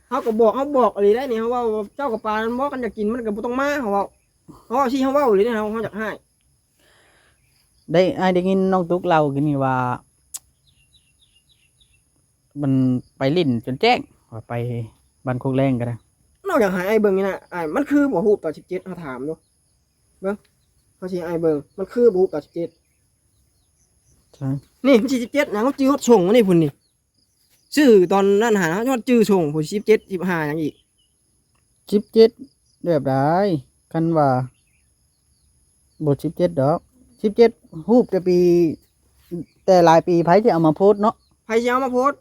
ເຮົາກໍບອກ ເຮົາບອກອີ່ຫຼີໄດ໋ນີ້ ເຮົາເວົ້າ ເຈົ້າກໍປານນັ້ນບໍ່ ຄັນຢາກກິນມັນກໍບໍ່ຕ້ອງມາ ເຮົາເວົ້າ ເຮົາເວົ້າຊີ້ ເຮົາເວົ້າອີ່ຫຼີເດ້ ເຮົາ ເຮົາຢາກຮ້າຍ ໄດ້ ອ້າຍໄດ້ຍິນນ້ອງຕຸກເລົ່າກິນນີ້ວ່າ ມັນໄປຫຼິ້ນຈົນແຈ້ງ ວ່າໄປບ້ານໂຄກແລງກໍໄດ້. ນ້ອງຢາກໃຫ້ອ້າຍເບິ່ງນີ້ນະ ອ້າຍ ມັນຄືບໍ່ຮູບຕອນສິບເຈັດ ເຮົາຖາມດູ ເບິ່ງ ເຮົາຊິໃຫ້ອ້າຍເບິ່ງ ມັນຄືບໍ່ຮູບຕອນສິບເຈັດ ໃຊ່ ນີ້ມັນຊິສິບເຈັດນະ ເຮົາຈື່ຮອດສົ່ງນີ້ພຸ້ນນີ້ ຊື່ຕອນນັ້ນຫາ ເຮົາຮອດຈື່ສົ່ງພຸ້ນ ສິບເຈັດ ສິບຫ້າ ຫຍັງອີກ ສິບເຈັດ ແບບໃດ ຄັນວ່າ ບໍ່ ສິບເຈັດ ດອກ ສິບເຈັດ ຮູບແຕ່ປີ ແຕ່ຫຼາຍປີ ໃຜຊິເອົາມາໂພສເນາະ ໃຜຊິເອົາມາໂພສ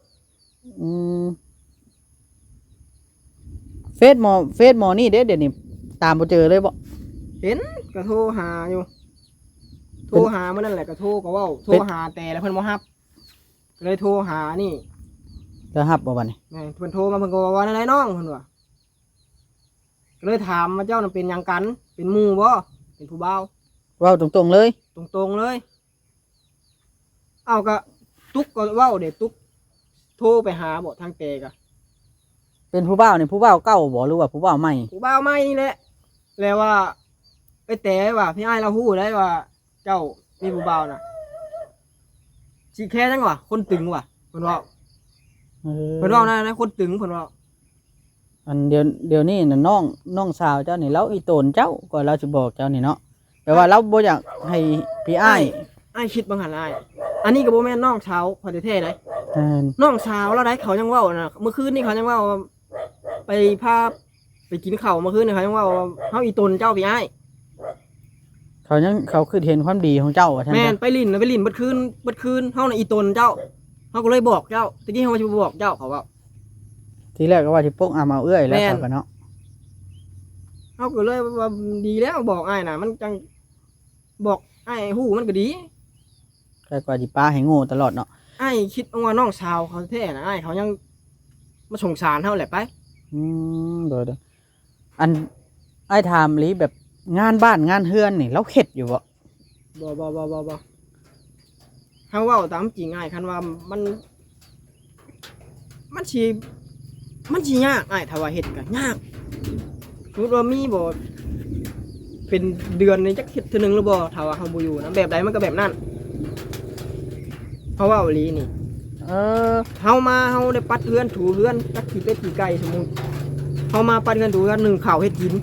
ອືມ ເຟສໝໍ ເຟສໝໍນີ້ເດ້ ດຽວນີ້ຕາມບໍ່ເຈີເລີຍບໍ? ເຫັນ ກໍໂທຫາຢູ່ ໂທຫາມື້ນັ້ນແຫຼະ ກໍໂທ ກໍເວົ້າ ໂທຫາແຕ່ລະເພິ່ນບໍ່ຮັບ ກໍເລີຍໂທຫານີ້ ແລ້ວຮັບບໍ່ບາດນີ້? ແມ່ນ ເພິ່ນໂທມາ ເພິ່ນກໍວ່າ ວ່າແນວໃດນ້ອງ ເພິ່ນວ່າ ກໍເລີຍຖາມວ່າ ເຈົ້ານັ້ນເປັນຫຍັງກັນ ເປັນໝູ່ບໍ່ ເປັນຜູ້ບ່າວ ເວົ້າຕົງໆເລີຍ ຕົງໆເລີຍ. ເອົາ ກະຕຸກກໍເວົ້າເດ້ ຕຸກໂທໄປຫາບໍ ທາງແຕ່ກະ ເປັນຜູ້ບ່າວນີ້ ຜູ້ບ່າວເກົ່າບໍ ຫຼືວ່າຜູ້ບ່າວໃໝ່? ຜູ້ບ່າວໃໝ່ນີ້ແຫຼະ ແລ້ວວ່າ ເອີຍແຕ່ວ່າ ພີ່ອ້າຍລາວຮູ້ໄດ໋ວ່າ ເຈົ້າມີຜູ້ບ່າວນະ ຊິແຄ່ຫຍັງຫວາ ຄົນຕຶງຫວາ ເພິ່ນເວົ້າ ເອີ ເພິ່ນເວົ້ານັ້ນນະ ຄົນຕຶງ ເພິ່ນເວົ້າ. ອັນດຽວ ດຽວນີ້ນະ ນ້ອງ ນ້ອງສາວເຈົ້ານີ້ ລາວອີ່ຕົນເຈົ້າ ກວ່າລາວຊິບອກເຈົ້ານີ້ເນາະ ແປວ່າ ອ້າຍ ລາວບໍ່ຢາກໃຫ້ພີ່ອ້າຍ ອ້າຍ ອ້າຍຄິດເບິ່ງຫັ້ນ ອ້າຍ ອັນນີ້ກໍບໍ່ແມ່ນນ້ອງສາວຂ້ອຍແທ້ໆໃດ໋ ແມ່ນ ນ້ອງສາວລາວໃດ໋ ເຂົາຍັງເວົ້ານະ ມື້ຄືນນີ້ເຂົາຍັງເວົ້າວ່າ ໄປພາ ໄປກິນເຂົ້າມື້ຄືນນີ້ ເຂົາຍັງເວົ້າວ່າ ເຮົາອີ່ຕົນເຈົ້າພີ່ອ້າຍ ເຂົາຍັງ ເຂົາຄິດເຫັນຄວາມດີຂອງເຈົ້າວ່າຊັ້ນ. ແມ່ນ ໄປຫຼິ້ນນະ ໄປຫຼິ້ນເບິດຄືນ ເບິດຄືນ ເຮົານະອີ່ຕົນເຈົ້າ ເຮົາກໍເລີຍບອກເຈົ້າ ແຕ່ກີ້ເຮົາວ່າຊິບໍ່ບອກເຈົ້າ ເຂົາເວົ້າ ທີແລກກໍວ່າຊິປົກອຳເອົາເອື້ອຍແລ້ວ ແມ່ນ ເຂົາກໍເນາະ ເຮົາກໍເລີຍວ່າ ດີແລ້ວບອກອ້າຍນະ ມັນຈັ່ງ ບອກອ້າຍຮູ້ມັນກໍດີ ແຕ່ກວ່າຊິປາໃຫ້ໂງ່ຕະຫຼອດເນາະ ອ້າຍຄິດວ່ານ້ອງສາວເຂົາແທ້ນະ ອ້າຍເຂົາຍັງມາສົງສານເຮົາແຫຼະໄປ. ອືມ ໂດຍໆ ອັນ ອ້າຍຖາມອີ່ຫຼີ ແບບງານບ້ານງານເຮືອນນີ້ ລາວເຮັດຢູ່ບໍ່? ບໍ່ ບໍ່ ບໍ່ ບໍ່ ບໍ່ ເຮົາເວົ້າຕາມຈິງອ້າຍ ຄັນວ່າມັນ ມັນຊິ ມັນຊິຍາກອ້າຍ ຖ້າວ່າເຮັດກໍຍາກ ສົມມຸດວ່າມີບໍ່ ເປັນເດືອນນີ້ຈັກເຮັດເທື່ອໜຶ່ງຫຼືບໍ່ ຖ້າວ່າເຮົາບໍ່ຢູ່ນະ ແບບໃດມັນກໍແບບນັ້ນ ເຮົາເວົ້າອີ່ຫຼີນີ້ ເອີ ເຮົາມາເຮົາໄດ້ປັດເຮືອນຖູເຮືອນ ຈັກຂີ້ເປັດຂີ້ໄກ່ ສົມມຸດເຮົາມາປັດເຮືອນຖູເຮືອນ ໜຶ້ງເຂົ້າເຮັດກິນ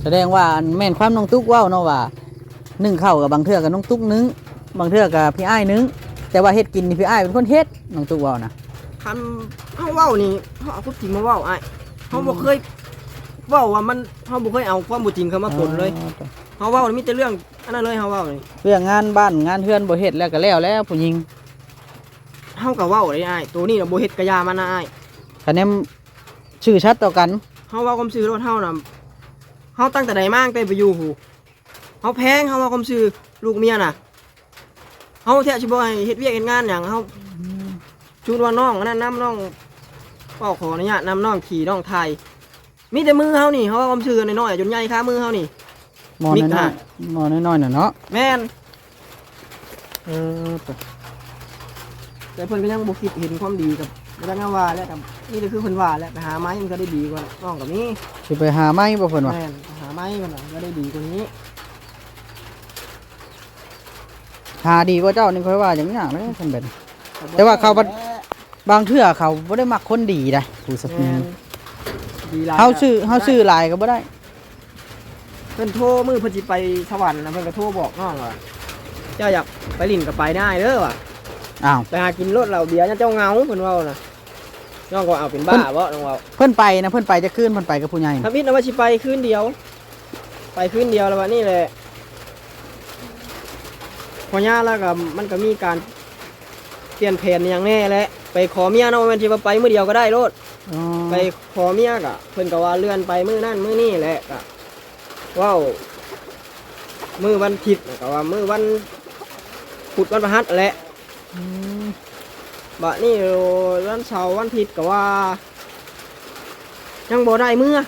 ສະແດງວ່າ ອັນ ແມ່ນຄວາມນ້ອງຕຸກເວົ້າເນາະວ່າ ໜຶ້ງເຂົ້າກໍບາງເທື່ອກໍນ້ອງຕຸກໜຶ້ງ ບາງເທື່ອກໍພີ່ອ້າຍໜຶ້ງ ແຕ່ວ່າເຮັດກິນນີ້ພີ່ອ້າຍເປັນຄົນເຮັດ ນ້ອງຕຸກເວົ້ານະ ຄັນເຮົາເວົ້ານີ້ ເຮົາເອົາຄວາມຈິງມາເວົ້າອ້າຍ ເຮົາບໍ່ເຄີຍເວົ້າວ່າມັນ ເຮົາບໍ່ເຄີຍເອົາຄວາມບໍ່ຈິງເຂົ້າມາປົນເລີຍ ເຮົາເວົ້ານີ້ມີແຕ່ເລື່ອງອັນນັ້ນເລີຍ ເຮົາເວົ້ານີ້ ເລື່ອງງານບ້ານງານເຮືອນບໍ່ເຮັດແລ້ວກໍແລ້ວແລ້ວ ຜູ້ຍິງ ເຮົາກໍເວົ້າໄດ້ອ້າຍ ໂຕນີ້ນະບໍ່ເຮັດກໍຢ່າມັນນະອ້າຍ ຄະແນນຊື່ສັດຕໍ່ກັນ ເຮົາເວົ້າຄວາມຊື່ໂລດ ເຮົານະ ເຮົາຕັ້ງແຕ່ໃດມາ ຕັ້ງແຕ່ໄປຢູ່ພຸ້ນ ເຮົາແພງ ເຮົາເວົ້າຄວາມຊື່ ລູກເມຍນະ ເຮົາແທບຊິບໍ່ໃຫ້ເຮັດວຽກເຮັດງານຫຍັງ ເຮົາ ອືມ ສົມມຸດວ່ານ້ອງອັນນັ້ນນຳ ນ້ອງ ເວົ້າຂໍອະນຸຍາດນຳ ນ້ອງຂີ່ນ້ອງຖ່າຍ ມີແຕ່ມືເຮົານີ້ ເຮົາເວົ້າຄວາມຊື່ ນ້ອຍໆ ຈົນໃຫຍ່ຄາມືເຮົານີ້ ໝໍນ້ອຍໆ ໝໍນ້ອຍໆນະເນາະ ແມ່ນ ເອີ ແຕ່ເພິ່ນກໍຍັງບໍ່ຄິດເຫັນຄວາມດີກັບ ບໍ່ຈັກແນວວ່າແຫຼະ ກໍມີແຕ່ຄືເພິ່ນວ່າແຫຼະ ໄປຫາໃໝ່ມັນກໍໄດ້ດີກວ່າ ນ້ອງກໍມີ ຊິໄປຫາໃໝ່ບໍ່ເພິ່ນວ່າ ແມ່ນ ໄປຫາໃໝ່ເພິ່ນວ່າ ກໍໄດ້ດີກວ່ານີ້ ຫາດີກວ່າເຈົ້ານີ້ຂ້ອຍວ່າຍັງຍາກເດ້ ຄັນແບບ ແຕ່ວ່າເຂົາບັດ ບາງເທື່ອເຂົາບໍ່ໄດ້ມັກຄົນດີໃດ໋ ຜູ້ສະ ແມ່ນ ດີຫຼາຍ ເຮົາຊື້ ເຮົາຊື້ຫຼາຍກໍບໍ່ໄດ້ ເພິ່ນໂທມື້ເພິ່ນຊິໄປສະຫວັນນະ ເພິ່ນກໍໂທບອກນ້ອງວ່າ ເຈົ້າຢາກໄປຫຼິ້ນກໍໄປໄດ້ເດີວ່າ ອ້າວ ໄປຫາກິນໂລດເຫຼົ້າເບຍ ເຈົ້າເຫງົາ ເພິ່ນເວົ້ານະ ນ້ອງກໍເອົາເປັນບ້າບໍ ນ້ອງເວົ້າ ເພິ່ນໄປນະ ເພິ່ນໄປຈັກຄືນ ເພິ່ນໄປກັບຜູ້ໃຫຍ່ ທຳອິດນະວ່າຊິໄປຄືນດຽວ ໄປຄືນດຽວ ແລ້ວບັດນີ້ແຫຼະ ພໍຍາລະກໍ ມັນກໍມີການປ່ຽນແຜນຫຍັງແດ່ແຫຼະ ໄປຂໍເມຍເນາະ ບໍ່ແມ່ນຊິວ່າໄປມື້ດຽວກໍໄດ້ໂລດ ອໍ ໄປຂໍເມຍກໍ ເພິ່ນກໍວ່າເລື່ອນໄປມື້ນັ້ນມື້ນີ້ແຫຼະ ກໍເວົ້າມື້ວັນທິດ ກໍວ່າມື້ວັນ ພຸດວັນພະຫັດແຫຼະ. ອືມ ບາດນີ້ ໂອ້ຍ ວັນເສົາວັນທິດກໍວ່າ ຍັງບໍ່ໄດ້ເມືອ.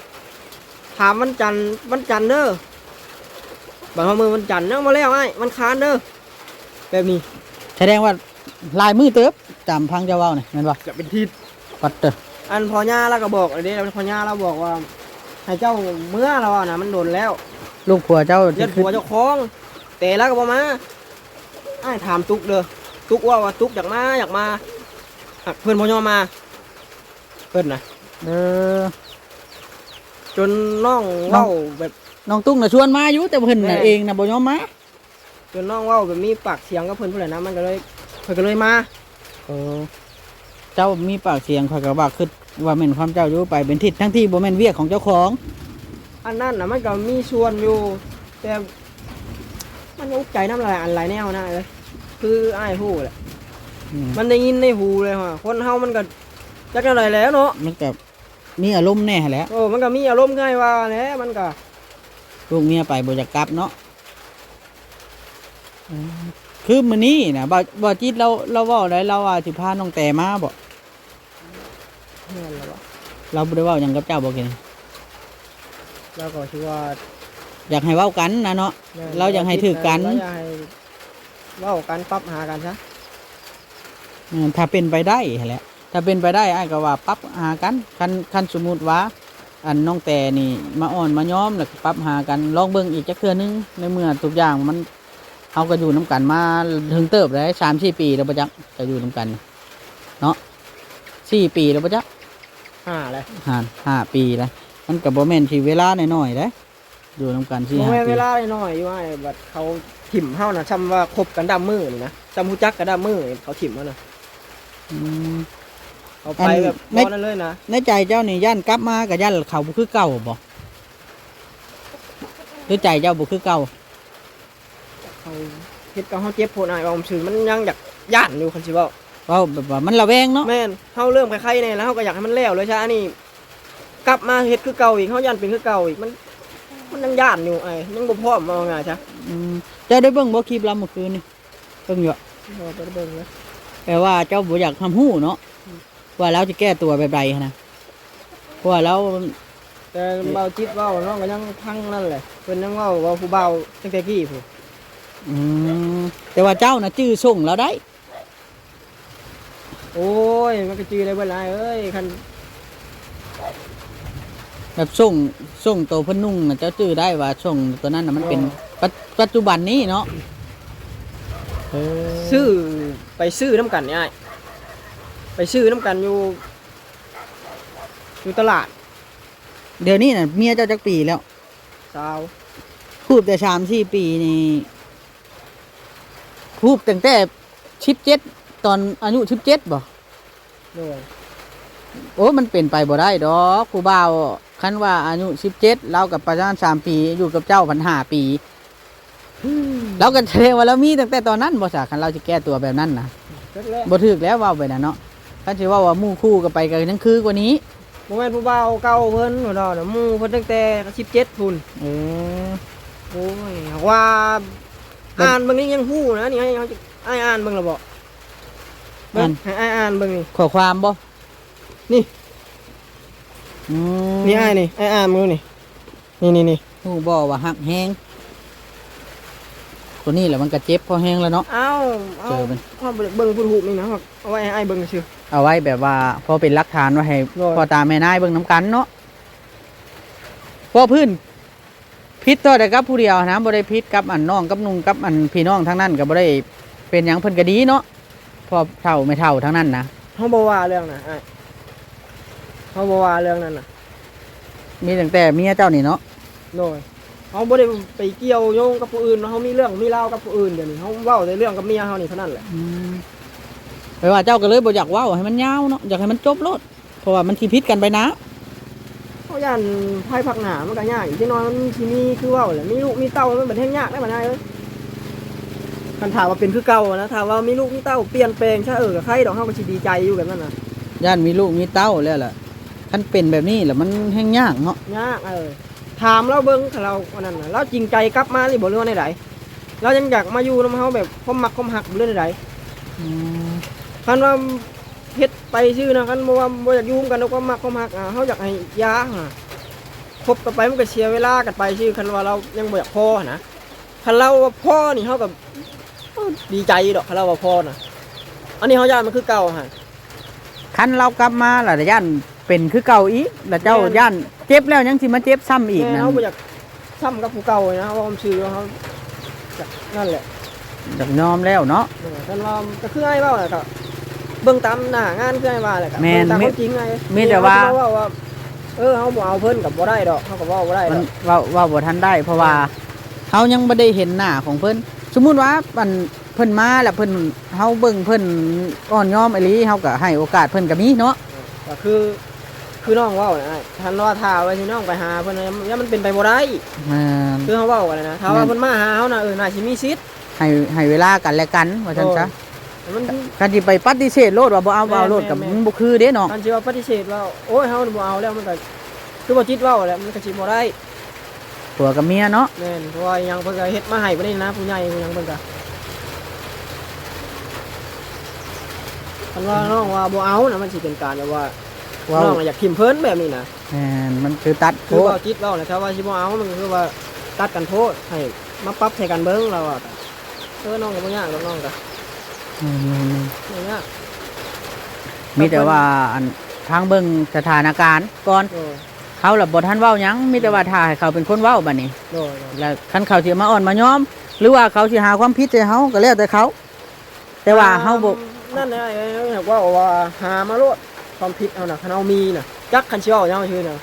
ຖາມວັນຈັນ ວັນຈັນເດີ. ບາດຮອດມື້ວັນຈັນ ຍັງບໍ່ແລ້ວອ້າຍ ວັນຄານເດີ. ແບບນີ້ ສະແດງວ່າຫຼາຍມື້ເຕີບ ຕາມຟັງເຈົ້າເວົ້ານີ້ແມ່ນບໍ່? ຈະເປັນທິດ. ປັດເຕີ. ອັນພໍ່ຍ່າລາວກໍບອກເດ້ ພໍ່ຍ່າລາວບອກວ່າ ໃຫ້ເຈົ້າເມືອ ລາວວ່ານະ ມັນດົນແລ້ວ. ລູກຜົວເຈົ້າ ເຮືອນຜົວເຈົ້າຂອງ ແຕ່ລາວກໍບໍ່ມາ. ອ້າຍຖາມຕຸກເດີ ຕຸກເວົ້າວ່າ ຕຸກຢາກມາ ຢາກມາ ຫາກເພິ່ນບໍ່ຍອມມາ ເພິ່ນນະ. ເອີ ຈົນນ້ອງເວົ້າແບບ ນ້ອງຕຸກນະຊວນມາຢູ່ ແຕ່ເພິ່ນນະ ແມ່ນ ເອງນະບໍ່ຍອມມາ. ຈົນນ້ອງເວົ້າແບບມີປາກສຽງກັບເພິ່ນພຸ້ນແຫຼະນະ ມັນກໍເລີຍ ເພິ່ນກໍເລີຍມາ. ເອີ ເຈົ້າມີປາກສຽງ ຂ້ອຍກໍວ່າ ຄິດວ່າແມ່ນຄວາມເຈົ້າຢູ່ ໄປເປັນທິດ ທັງທີ່ບໍ່ແມ່ນວຽກຂອງເຈົ້າຂອງ. ອັນນັ້ນນະ ມັນກໍມີສ່ວນຢູ່ ແຕ່ມັນກໍອຸກໃຈນຳຫຼາຍອັນຫຼາຍແນວນະເອີຍ ຄືອ້າຍຮູ້ແຫຼະ. ອືມ ມັນໄດ້ຍິນໃນຫູເລີຍວ່າ ຄົນເຮົາມັນກໍຈັກແນວໃດແຫຼະເນາະ ມັນກໍມີອາລົມແດ່ຫັ້ນແຫຼະ. ເອີ ມັນກໍມີອາລົມຄືອ້າຍວ່າແຫຼະ ມັນກໍ ລູກເມຍໄປບໍ່ຢາກກັບເນາະ. ອືມ ຄືມື້ນີ້ນະ ບ່າວ ບ່າວຈິດລາວ ລາວເວົ້າໄດ໋ ລາວວ່າຊິພານ້ອງແຕມາບໍ? ແມ່ນແລ້ວບໍ? ລາວບໍ່ໄດ້ເວົ້າຫຍັງກັບເຈົ້າບໍກີ້ນີ້? ລາວກໍຄືວ່າ ຢາກໃຫ້ເວົ້າກັນນະເນາະ. ແມ່ນ ລາວຢາກໃຫ້ຖືກກັນ ລາວຢາກໃຫ້ເວົ້າກັນ ປັບຫາກັນຊະ. ແມ່ນ ຖ້າເປັນໄປໄດ້ຫັ້ນແຫຼະ ຖ້າເປັນໄປໄດ້ ອ້າຍກໍວ່າປັບຫາກັນ. ຄັນ ຄັນສົມມຸດວ່າ ອັນນ້ອງແຕນີ້ມາອ່ອນມາຍອມ ແລ້ວກໍປັບຫາກັນ ລອງເບິ່ງອີກຈັກເທື່ອໜຶ່ງ. ໃນເມື່ອທຸກຢ່າງມັນ ເຮົາກໍຢູ່ນຳກັນມາເຖິງເຕີບແລ້ວ ສາມສີ່ປີແລ້ວບໍ່ຈັກ ກໍຢູ່ນຳກັນເນາະ. ສີ່ປີແລ້ວບໍ່ຈັກ ຫ້າແລ້ວ ຫ້າ ຫ້າປີແລ້ວ. ມັນກໍບໍ່ແມ່ນຊິເວລານ້ອຍໆເດ້ ຢູ່ນຳກັນສີ່ຫ້າປີ ບໍ່ແມ່ນເວລານ້ອຍຢູ່ອ້າຍ. ບັດເຂົາຖິ້ມເຮົານະ ຊ່ຳວ່າຄົບກັນດຳມື້ນີ້ນະ ຊ່ຳຮູ້ຈັກກັນດຳມື້ນີ້ ເຂົາຖິ້ມເຮົານະ. ອືມ ເຂົາໄປແບບ ອັນ ບໍ່ນັ້ນເລີຍນະ. ໃນໃຈເຈົ້ານີ້ ຢ້ານກັບມາກໍຢ້ານເຂົາບໍ່ຄືເກົ່າບໍ? ຫຼືໃຈເຈົ້າບໍ່ຄືເກົ່າ? ເຂົາເຮັດກັບເຮົາເຈັບໂພດອ້າຍ ເວົ້າຊື່ ມັນຍັງຢາກຢ້ານຢູ່ ຄັນຊິເວົ້າ ເວົ້າແບບວ່າມັນລະແວງເນາະ. ແມ່ນ ເຮົາເລີ່ມໄຄໆແດ່ ແລ້ວເຮົາກໍຢາກໃຫ້ມັນແລ້ວເລີຍຊະ. ອັນນີ້ກັບມາເຮັດຄືເກົ່າອີກ ເຮົາຢ້ານເປັນຄືເກົ່າອີກ ມັນ ມັນຍັງຢ້ານຢູ່ອ້າຍ ຍັງບໍ່ພ້ອມ ເວົ້າງ່າຍຊະ. ອືມ ເຈົ້າໄດ້ເບິ່ງບໍ່ຄລິບລາວມື້ຄືນນີ້? ເບິ່ງຢູ່. ບໍ່ ບໍ່ໄດ້ເບິ່ງເລີຍ. ແປວ່າເຈົ້າບໍ່ຢາກຮັບຮູ້ເນາະ ອືມ ວ່າລາວຊິແກ້ຕົວແບບໃດຫັ້ນນະ ເພາະວ່າລາວ ແຕ່ບ່າວຈິດເວົ້າ ນ້ອງກໍຍັງຟັງນັ້ນແຫຼະ ເພິ່ນຍັງເວົ້າ ເວົ້າຜູ້ບ່າວຕັ້ງແຕ່ກີ້ພຸ້ນ. ອືມ ແຕ່ວ່າເຈົ້ານະຈື່ສົ່ງລາວໄດ້. ໂອ້ຍ ມັນກໍຈື່ໄດ້ເບິດລະອ້າຍເອີຍ ຄັນ ແບບ ສົ່ງ ສົ່ງໂຕເພິ່ນນຸ່ງນະ ເຈົ້າຈື່ໄດ້ວ່າສົ່ງໂຕນັ້ນນະ ມັນເປັນ ເອີ ປັດ ປັດຈຸບັນນີ້ເນາະ. ເອີ ຊື້ ໄປຊື້ນຳກັນນີ້ອ້າຍ ໄປຊື້ນຳກັນຢູ່ ຢູ່ຕະຫຼາດ. ດຽວນີ້ນະ ເມຍເຈົ້າຈັກປີແລ້ວ? ຊາວ. ຮູບແຕ່ສາມສີ່ປີນີ້ ຮູບຕັ້ງແຕ່ສິບເຈັດ ຕອນອາຍຸສິບເຈັດບໍ? ໂດຍ. ໂອ້ ມັນເປັນໄປບໍ່ໄດ້ດອກ ຜູ້ບ່າວ ຄັນວ່າອາຍຸສິບເຈັດ ລາວກໍປະມານສາມປີ ຢູ່ກັບເຈົ້າພັນຫ້າປີ ລາວກໍສະແດງວ່າລາວມີຕັ້ງແຕ່ຕອນນັ້ນບໍ່ຊະ ຄັນລາວຊິແກ້ຕົວແບບນັ້ນນະ. ຈັກແຫຼະ ບໍ່ຖືກແລ້ວເວົ້າໄປນະເນາະ. ຄັນຊິເວົ້າວ່າໝູ່ຄູ່ກັນໄປກໍຍັງຄືກວ່ານີ້. ບໍ່ແມ່ນຜູ້ບ່າວເກົ່າເພິ່ນ ເພິ່ນເວົ້ານະ ໝູ່ເພິ່ນຕັ້ງແຕ່ສິບເຈັດພຸ້ນ. ເອີ ໂອ້ຍ ຫາກວ່າ ແບບ ອ່ານເບິ່ງນີ້ຍັງຮູ້ນະ ນີ້ ໃຫ້ ໃຫ້ອ້າຍອ່ານເບິ່ງລະບໍ? ເບິ່ງ ອ່ານ ໃຫ້ອ້າຍອ່ານເບິ່ງນີ້ ຂໍ້ຄວາມບໍ? ນີ້ ອືມ ນີ້ອ້າຍນີ້ ອ້າຍອ່ານເບິ່ງນີ້ ນີ້ໆໆ ຮູ້ບໍ່ວ່າຮັກແຮງ ໂຕນີ້ແຫຼະມັນກະເຈັບພໍແຮງແລ້ວເນາະ. ເອົ້າ ເອົາ ເຈີມັນ ເຮົາບໍ່ໄດ້ເບິ່ງພຸ້ນຮູບນີ້ນະ ເຮົາເອົາໄວ້ໃຫ້ອ້າຍເບິ່ງຊື່ ເອົາໄວ້ແບບວ່າພໍເປັນຫຼັກຖານໄວ້ໃຫ້ ໂດຍ ພໍ່ຕາແມ່ນາຍເບິ່ງນຳກັນເນາະ. ເວົ້າພື້ນຜິດຕໍ່ແຕ່ກັບຜູ້ດຽວຫັ້ນນະ ບໍ່ໄດ້ຜິດກັບອັນນ້ອງກັບນຸ່ງກັບອັນພີ່ນ້ອງທາງນັ້ນກໍບໍ່ໄດ້ເປັນຫຍັງ ເພິ່ນກໍດີເນາະ. ພໍ່ເຖົ້າແມ່ເຖົ້າທາງນັ້ນນະ ເຮົາບໍ່ວ່າເລື່ອງນັ້ນອ້າຍ ເຮົາບໍ່ວ່າເລື່ອງນັ້ນນະ ມີຕັ້ງແຕ່ເມຍເຈົ້ານີ້ເນາະ. ໂດຍ ເຮົາບໍ່ໄດ້ໄປກ່ຽວໂຍງກັບຜູ້ອື່ນເນາະ ເຮົາມີເລື່ອງມີລາວກັບຜູ້ອື່ນ ດຽວນີ້ເຮົາເວົ້າແຕ່ເລື່ອງກັບເມຍເຮົານີ້ເທົ່ານັ້ນແຫຼະ. ອືມ ແປວ່າເຈົ້າກໍເລີຍບໍ່ຢາກເວົ້າໃຫ້ມັນຍາວເນາະ ຢາກໃຫ້ມັນຈົບໂລດ. ເພາະວ່າມັນຊິຜິດກັນໄປນາ ເຮົາຢ້ານພາຍພາກໜ້າມັນກໍຍາກອີກ ຈັກໜ້ອຍມັນຊິມີຄືເວົ້າແຫຼະ ມີລູກມີເຕົ້າ ມັນບັດແຮ່ງຍາກໄດ໋ບັດນາຍເອີຍ. ຄັນຖ້າວ່າເປັນຄືເກົ່ານະ ຖ້າວ່າມີລູກມີເຕົ້າປ່ຽນແປງຊະ ເອີ ກໍໄຄດອກ ເຮົາກໍຊິດີໃຈຢູ່ແບບນັ້ນນະ. ຢ້ານມີລູກມີເຕົ້າແລ້ວລະ ຄັນເປັນແບບນີ້ລະມັນແຮ່ງຍາກເນາະ. ຍາກ ເອີ ຖາມລາວເບິ່ງ ຄັນລາວອັນນັ້ນນະ ລາວຈິງໃຈກັບມາອີ່ບໍ່ ຫຼືວ່າແນວໃດ? ລາວຍັງຢາກມາຢູ່ນຳເຮົາແບບຄວາມມັກຄວາມຮັກເລີຍໃດ. ອືມ ຄັນວ່າເຮັດໄປຊື່ນະ ຄັນບໍ່ວ່າບໍ່ຢາກຢູ່ນຳກັນດ້ວຍຄວາມມັກຄວາມຮັກ ອາ ເຮົາຢາກໃຫ້ຢ່າຫາ ຄົບກັນໄປມັນກໍເສຍເວລາກັນໄປຊື່ ຄັນວ່າລາວຍັງບໍ່ຢາກພໍຫັ້ນນະ. ຄັນລາວວ່າພໍນີ້ ເຮົາກໍ ເອີ ດີໃຈຢູ່ດອກ ຄັນລາວວ່າພໍນະ. ອັນນີ້ເຮົາຢ້ານມັນຄືເກົ່າຫັ້ນ. ຄັນລາວກັບມາລະຢ້ານເປັນຄືເກົ່າອີກ ລະເຈົ້າ ແມ່ນ ຢ້ານເຈັບແລ້ວຍັງຊິມາເຈັບຊ້ຳອີກ ແມ່ນ ນັ້ນ ເຮົາບໍ່ຢາກຊ້ຳກັບຜູ້ເກົ່ານະ ເວົ້າຊື່ເຮົານັ້ນແຫຼະ ຢາກຍອມແລ້ວເນາະ. ເອີ ຄັນວ່າກໍຄືອ້າຍເວົ້າແຫຼະ ກໍເບິ່ງຕາມໜ້າງານ ຄືອ້າຍວ່າແຫຼະ ກໍ ແມ່ນ ເບິ່ງຕາມຄວາມຈິງ. ມີແຕ່ວ່າ ເຮົາເວົ້າວ່າ ເອີ ເຮົາບໍ່ເອົາເພິ່ນກໍບໍ່ໄດ້ດອກ ເຮົາກໍເວົ້າບໍ່ໄດ້ດອກ ເວົ້າ ເວົ້າບໍ່ທັນໄດ້ ເພາະວ່າ ແມ່ນ ເຮົາຍັງບໍ່ໄດ້ເຫັນໜ້າຂອງເພິ່ນ. ສົມມຸດວ່າ ອັນ ເພິ່ນມາແລ້ວເພິ່ນ ເຮົາເບິ່ງເພິ່ນອ່ອນຍອມອີ່ຫຼີ ເຮົາກໍໃຫ້ໂອກາດເພິ່ນກໍມີເນາະ. ກໍຄື ຄືນ້ອງເວົ້ານະ ຖ້າວ່າ ຖ້າວ່າຊິນ້ອງໄປຫາເພິ່ນ ມັນເປັນໄປບໍ່ໄດ້. ແມ່ນ ຄືເຮົາເວົ້າກັນນະ ຖ້າວ່າ ແມ່ນ ເພິ່ນມາຫາເຮົານະ ເອີ ໜ້າຊິມີສິດ ໃຫ້ ໃຫ້ເວລາກັນແລະກັນວ່າຊັ້ນຊະ. ໂດຍ ມັນ ຄັນຊິໄປປະຕິເສດໂລດວ່າບໍ່ເອົາ ບໍ່ເອົາໂລດ ແມ່ນໆໆ ກໍມັນບໍ່ຄືເດ້ເນາະ. ຄັນຊິວ່າປະຕິເສດວ່າ ໂອ້ຍ ເຮົາບໍ່ເອົາແລ້ວ ມັນກໍຄືບໍ່ຈິດເວົ້າແຫຼະ ມັນກໍຊິບໍ່ໄດ້. ຜົວກັບເມຍເນາະ. ແມ່ນ ເພາະວ່າຫຍັງເພິ່ນກໍເຮັດມາໃຫ້ປານນີ້ນະ ຜູ້ໃຫຍ່ຜູ້ຫຍັງເພິ່ນກໍ ຄັນວ່ານ້ອງວ່າບໍ່ເອົານະ ມັນຊິເປັນການແບບວ່າ ເວົ້າ ນ້ອງອະຢາກຖິ້ມເພິ່ນແບບນີ້ນະ. ແມ່ນ ມັນຄືຕັດໂພດ ຄືເວົ້າຈິດເວົ້ານະ ຖ້າວ່າຊິບໍ່ເອົາ ມັນກໍຄືວ່າຕັດກັນໂພດ ໃຫ້ມາປັບໃສ່ກັນເບິ່ງ ລາວວ່າ. ເອີ ນ້ອງກໍບໍ່ຍາກດອກ ນ້ອງກໍ ແມ່ນໆໆ ບໍ່ຍາກ ມີແຕ່ວ່າ ອັນ ທາງເບິ່ງສະຖານະການກ່ອນ. ໂດຍ ເຮົາລະບໍ່ທັນເວົ້າຫຍັງ ມີແຕ່ວ່າ ອືມ ຖ້າໃຫ້ເຂົາເປັນຄົນເວົ້າບາດນີ້. ໂດຍໆ ແລ້ວຄັນເຂົາຊິມາອ່ອນມາຍອມ ຫຼືວ່າເຂົາຊິຫາຄວາມຜິດໃສ່ເຮົາກໍແລ້ວແຕ່ເຂົາ ແຕ່ວ່າເຮົາບໍ່ ອ່າ ນັ້ນແຫຼະ ເຮົາຢາກເວົ້າວ່າຫາມາໂລດ ຄວາມຜິດເຮົານະ ຄັນເຮົາມີນະ ຈັກ ຄັນຊິເວົ້າຫຍັງຊື່ນະ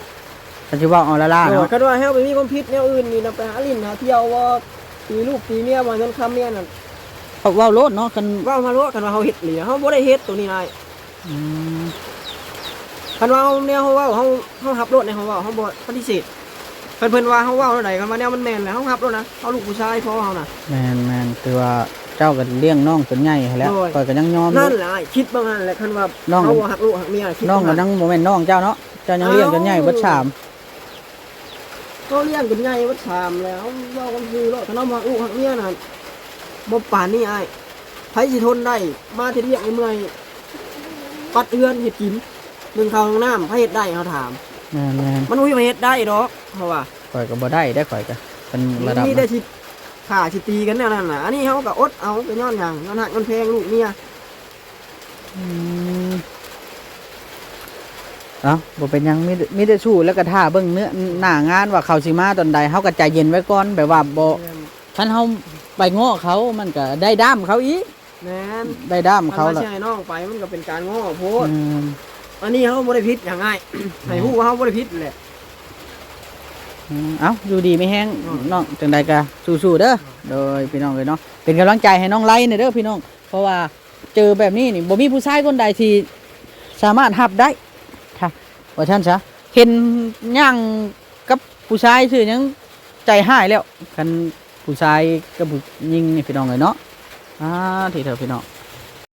ຄັນຊິເວົ້າເອົາລ້າໆ ໂດຍ ເນາະ. ຄັນວ່າເຮົາໄປມີຄວາມຜິດແນວອື່ນນີ້ນະ ໄປຫາຫຼິ້ນຫາທ່ຽວ ບໍ່ ຕີລູກຕີເມຍ ບໍ່ໃຫ້ເງິນຄຳເມຍນັ້ນ ເວົ້າໂລດເນາະ ຄັນ ເວົ້າມາໂລດ ຄັນວ່າເຮົາເຮັດອີ່ຫຼີ ເຮົາບໍ່ໄດ້ເຮັດໂຕນີ້ນາຍ. ອືມ ຄັນວ່າເຮົາແນວເຮົາເວົ້າ ເຮົາ ເຮົາຮັບໂລດໃນເຮົາເວົ້າ ເຮົາບໍ່ປະຕິເສດ. ຄັນເພິ່ນວ່າເຮົາເວົ້າແນວໃດ ຄັນວ່າແນວມັນແມ່ນແຫຼະ ເຮົາຮັບໂລດນະ ເຮົາລູກຜູ້ຊາຍພໍເຮົານະ. ແມ່ນໆ ຄືວ່າເຈົ້າກໍລ້ຽງນ້ອງຈົນໃຫຍ່ຫັ້ນແຫຼະ. ໂດຍ ຂ້ອຍກໍຍັງຍອມຢູ່. ນັ້ນແຫຼະ ຄິດເບິ່ງຫັ້ນແຫຼະ ຄັນວ່ານ້ອງ ເຮົາບໍ່ຮັກລູກຮັກເມຍ ຄິດ ນ້ອງກໍຍັງບໍ່ແມ່ນນ້ອງເຈົ້າເນາະ ເຈົ້າຍັງລ້ຽງຈົນໃຫຍ່ເບິດສາມ. ເຮົາລ້ຽງຈົນໃຫຍ່ເບິດສາມແລ້ວ ເຮົາເວົ້າກັນຊື່ໂລດ ຄັນເຮົາບໍ່ຮັກລູກຮັກເມຍນະ ບໍ່ປານນີ້ອ້າຍ ໃຜຊິທົນໄດ້ ມາເຮັດວຽກເມື່ອຍ ປັດເຮືອນເຮັດກິນ ໜຶ້ງເຂົ້າໜຶ້ງນ້ຳ ໃຜເຮັດໄດ້ ເຮົາຖາມ. ແມ່ນໆ ມັນບໍ່ມີໃຜເຮັດໄດ້ດອກ ເຮົາວ່າ. ຂ້ອຍກໍບໍ່ໄດ້ເດ້ ຂ້ອຍກໍ ຄັນລະດັບ ມີແຕ່ ນະ ຊິຂ້າຊິຕີກັນແນວນັ້ນນະ. ອັນນີ້ເຮົາກໍອົດເອົາ ກໍຍ້ອນຫຍັງ ຍ້ອນຮັກຍ້ອນແພງລູກເມຍ. ອືມ ເອົ້າ ບໍ່ເປັນຫຍັງ ມີ ມີແຕ່ສູ້ ແລ້ວກໍຖ້າເບິ່ງເນື້ອ ໜ້າງານວ່າເຂົາຊິມາຕອນໃດ ເຮົາກໍໃຈເຢັນໄວ້ກ່ອນ ແບບວ່າບໍ່ ແມ່ນ ຄັນເຮົາໄປເງາະເຂົາ ມັນກໍໄດ້ດ້າມເຂົາອີກ. ແມ່ນ ໄດ້ດ້າມເຂົາ ຄັນວ່າ ລະ ຊິໃຫ້ນ້ອງໄປ ມັນກໍເປັນການເງາະໂພດ. ແມ່ນ ອັນນີ້ເຮົາບໍ່ໄດ້ຜິດຫຍັງອ້າຍ ໃຫ້ຮູ້ວ່າເຮົາບໍ່ໄດ້ຜິດແຫຼະ. ອືມ ເອົ້າ ຢູ່ດີມີແຮງ ອືມ ນ້ອງ ຈັ່ງໃດກໍສູ້ໆເດີ. ໂດຍ ພີ່ນ້ອງເອີຍເນາະ ເປັນກຳລັງໃຈໃຫ້ນ້ອງໄລແດ່ເດີພີ່ນ້ອງ ເພາະວ່າ ເຈີແບບນີ້ນີ້ ບໍ່ມີຜູ້ຊາຍຄົນໃດທີ່ສາມາດຮັບໄດ້ ຖ້າວ່າຊັ້ນຊະ ເຫັນຍ່າງກັບຜູ້ຊາຍຊື່ຍັງໃຈຮ້າຍແລ້ວ ຄັນຜູ້ຊາຍກັບຜູ້ຍິງນີ້ ພີ່ນ້ອງເອີຍເນາະ. ອາ ທີ່ເທີ ພີ່ນ້ອງ